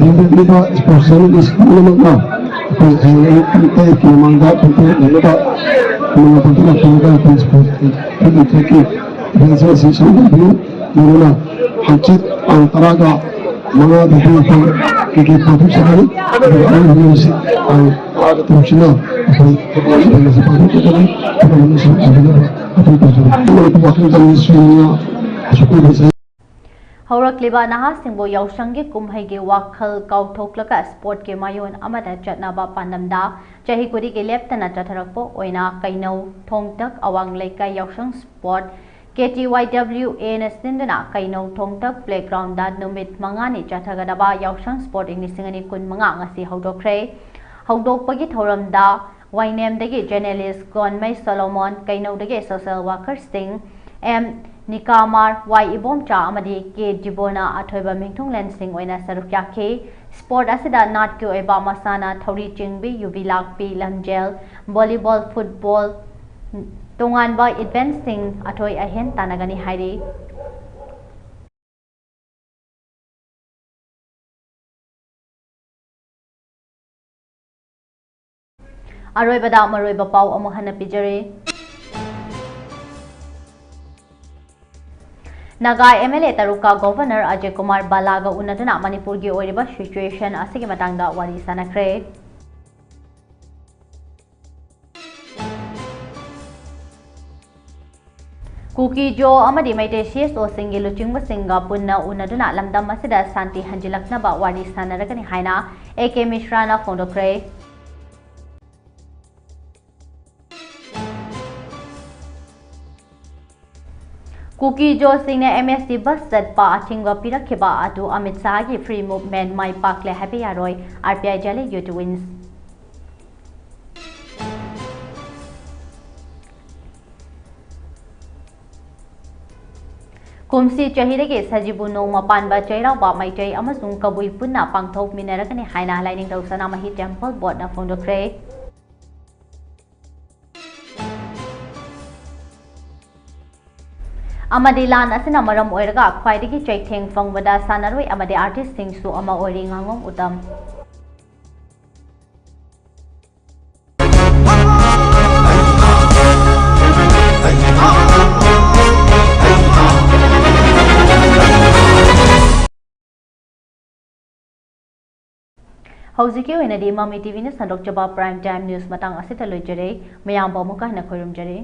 ꯌꯦꯡꯕꯤꯔꯤꯕ ꯁ꯭ꯄꯣꯔꯠꯁ ꯖꯔꯅꯦꯂꯤꯁ ꯄꯨꯝꯅꯃꯛꯅ ꯑꯩꯈꯣꯏ ꯍꯌꯦꯡ ꯑꯌꯨꯛ ꯄꯨꯡ ꯇꯔꯦꯠꯀꯤ ꯃꯃꯥꯡꯗ ꯄꯨꯡ ꯇꯔꯦꯠ ꯅꯪꯅꯕ ꯈꯨꯃꯟ ꯂꯝꯄꯥꯛꯇ ꯂꯥꯛꯄꯤꯔꯒ ꯑꯩꯈꯣꯏ ꯁ꯭ꯄꯣꯔꯠꯁꯀꯤ ꯐꯤꯜ ꯇ꯭ꯔꯦꯛꯀꯤ ꯏꯚꯦꯟꯁꯤꯡ ꯑꯁꯤ ꯁꯔꯨꯛ ꯌꯥꯕꯤꯌꯨ꯫ ꯑꯗꯨꯅ ꯍꯪꯆꯤꯠ ꯇꯥꯡ ꯇꯔꯥꯒ ꯃꯉꯥꯗꯒꯤ ꯑꯩꯈꯣꯏ ꯀ꯭ꯔꯤꯀꯦꯠ ꯄꯥꯡꯊꯣꯛꯆꯒꯅꯤ꯫ ꯑꯗꯨꯒ ꯑꯔꯣꯏꯕ ꯅꯨꯃꯤꯠꯁꯤ ꯇꯥꯡ ꯇꯔꯥꯒ ꯇꯔꯨꯛꯁꯤꯅ ꯑꯩꯈꯣꯏ ꯐꯨꯠꯕꯣꯜ ꯏꯚꯦꯟ ꯑꯁꯤ ꯄꯥꯡꯊꯣꯛꯆꯒꯅꯤ꯫ ꯄꯨꯝꯅꯃꯛꯅ ꯁꯔꯨꯛ ꯌꯥꯕꯤꯅꯕ ꯑꯩꯈꯣꯏ ꯇꯧꯖꯔꯤ꯫ ꯋꯥꯈꯜ ꯆꯪꯕ ꯁꯨꯅꯤꯡꯉꯥꯏ ꯑꯁꯨꯛ ꯀꯨꯏꯕ ꯆꯍꯤ ꯍꯧꯔꯛꯂꯤꯕ ꯅꯍꯥꯁꯤꯡꯕꯨ ꯌꯥꯎꯁꯪꯒꯤ ꯀꯨꯝꯍꯩꯒꯤ ꯋꯥꯈꯜ ꯀꯥꯎꯊꯣꯛꯂꯒ ꯁ꯭ꯄꯣꯔꯠꯀꯤ ꯃꯥꯌꯣꯟ ꯑꯃꯗ ꯆꯠꯅꯕ ꯄꯥꯟꯗꯝꯗ ꯆꯍꯤ ꯈꯨꯗꯤꯡꯒꯤ ꯂꯦꯞꯇꯅ ꯆꯠꯊꯔꯛꯄ ꯑꯣꯏꯅ ꯀꯩꯅꯧ ꯊꯣꯡꯇꯛ ꯑꯋꯥꯡ ꯂꯩꯀꯥꯏ ꯌꯥꯎꯁꯪ ꯁ꯭ꯄꯣꯔꯠ KTYWAꯅ ꯁꯤꯟꯗꯨꯅ ꯀꯩꯅꯧ ꯊꯣꯡꯇꯛ playgroundꯗ ꯅꯨꯃꯤꯠ ꯃꯉꯥꯅꯤ ꯆꯠꯊꯒꯗꯕ ꯌꯥꯎꯁꯪ ꯁ꯭ꯄꯣꯔꯠ ꯏꯪ ꯂꯤꯁꯤꯡ ꯑꯅꯤ ꯀꯨꯟ ꯃꯉꯥ ꯉꯁꯤ ꯍꯧꯗꯣꯛꯈ꯭ꯔꯦ꯫ ꯍꯧꯗꯣꯛꯄꯒꯤ ꯊꯧꯔꯝꯗ ꯋꯥꯏꯅꯦꯝꯗꯒꯤ ꯖꯔꯅꯦꯂꯤꯁ ꯒꯣꯟꯃꯩ ꯁꯣꯂꯣꯃꯣꯟ, ꯀꯩꯅꯧꯗꯒꯤ social workerꯁꯤꯡ ꯑꯦꯝ ꯅꯤꯀꯥꯃꯥꯔ, ꯋꯥꯏ ꯏꯕꯣꯝꯆꯥ ꯑꯃꯗꯤ ꯀꯦ ꯖꯤꯕꯣꯅ ꯑꯊꯣꯏꯕ ꯃꯤꯡꯊꯨꯡꯂꯦꯟꯁꯤꯡ ꯑꯣꯏꯅ ꯁꯔꯨꯛ ꯌꯥꯈꯤ꯫ ꯁ꯭ꯄꯣꯔꯠ ꯑꯁꯤꯗ ꯅꯥꯠꯀꯤ ꯑꯣꯏꯕ ꯃꯁꯥꯟꯅ ꯊꯧꯔꯤ ꯆꯤꯡꯕꯤ, ꯌꯨꯕꯤ ꯂꯥꯛꯄꯤ, ꯂꯝꯖꯦꯜ, ꯚꯣꯂꯤꯕꯣꯜ, ꯐꯨꯠꯕꯣꯜ, ꯇꯣꯉꯥꯟꯕ event ꯁꯤꯡ ꯑꯊꯣꯏ ꯑꯍꯦꯟ ꯇꯥꯟꯅꯒꯅꯤ ꯍꯥꯏꯔꯤ꯫ ꯑꯔꯣꯏꯕꯗ ꯃꯔꯨꯑꯣꯏꯕ ꯄꯥꯎ ꯑꯃꯨꯛ ꯍꯟꯅ ꯄꯤꯖꯔꯤ꯫ ꯅꯥꯒꯥ M L A ꯇꯔꯨꯛꯀ Governor ꯑꯖꯌ ꯀꯨꯃꯥꯔ ꯕꯂꯥꯒ ꯎꯅꯗꯨꯅ ꯃꯅꯤꯄꯨꯔꯒꯤ ꯑꯣꯏꯔꯤꯕ situation ꯑꯁꯤꯒꯤ ꯃꯇꯥꯡꯗ ꯋꯥꯔꯤ ꯁꯥꯟꯅꯈ꯭ꯔꯦ꯫ ꯀꯨꯀꯤ ꯖꯣ ꯑꯃꯗꯤ ꯃꯩꯇꯩ C S O ꯁꯤꯡꯒꯤ ꯂꯨꯆꯤꯡꯕꯁꯤꯡꯒ ꯄꯨꯟꯅ ꯎꯅꯗꯨꯅ ꯂꯝꯗꯝ ꯑꯁꯤꯗ ꯁꯥꯟꯇꯤ ꯍꯟꯖꯤꯜꯂꯛꯅꯕ ꯋꯥꯔꯤ ꯁꯥꯟꯅꯔꯒꯅꯤ ꯍꯥꯏꯅ A K ꯃꯤꯁ꯭ꯔꯥꯅ ꯐꯣꯡꯗꯣꯛꯈ꯭ꯔꯦ꯫ ꯀꯨꯀꯤ ꯖꯣꯁꯤꯡꯅ M S T bus ꯆꯠꯄ ꯑꯊꯤꯡꯕ ꯄꯤꯔꯛꯈꯤꯕ ꯑꯗꯨ ꯑꯃꯤꯠ ꯁꯥꯍꯒꯤ free movement ꯃꯥꯏ ꯄꯥꯛꯂꯦ ꯍꯥꯏꯕ ꯌꯥꯔꯣꯏ, R P I Delhi Youth Wings꯫ ꯀꯨꯝꯁꯤ ꯆꯍꯤꯗꯒꯤ ꯁꯖꯤꯕꯨ ꯅꯣꯡꯃ ꯄꯥꯟꯕ ꯆꯩꯔꯥꯎꯕ ꯃꯩꯇꯩ ꯑꯃꯁꯨꯡ ꯀꯕꯨꯏ ꯄꯨꯟꯅ ꯄꯥꯡꯊꯣꯛꯃꯤꯟꯅꯔꯒꯅꯤ ꯍꯥꯏꯅ ꯂꯥꯏꯅꯤꯡꯊꯧ ꯁꯅꯥꯃꯍꯤ Temple Board ꯅ ꯐꯣꯡꯗꯣꯛꯈ꯭ꯔꯦ꯫ ꯑꯃꯗꯤ ꯂꯥꯟ ꯑꯁꯤꯅ ꯃꯔꯝ ꯑꯣꯏꯔꯒ ꯈ꯭ꯋꯥꯏꯗꯒꯤ ꯆꯩꯊꯦꯡ ꯐꯪꯕꯗ ꯁꯥꯟꯅꯔꯣꯏ ꯑꯃꯗꯤ artist ꯁꯤꯡꯁꯨ ꯑꯃ ꯑꯣꯏꯔꯤ ꯉꯥꯉꯣꯝ ꯎꯇꯝ꯫ ꯍꯧꯖꯤꯛꯀꯤ ꯑꯣꯏꯅꯗꯤ ꯃꯃꯤ T V ꯅ ꯁꯟꯗꯣꯛꯆꯕ Prime Time News ꯃꯇꯥꯡ ꯑꯁꯤꯗ ꯂꯣꯏꯖꯔꯦ꯫ ꯃꯌꯥꯝꯕꯨ ꯑꯃꯨꯛꯀ ꯍꯟꯅ ꯈꯣꯏꯔꯨꯝꯖꯔꯤ꯫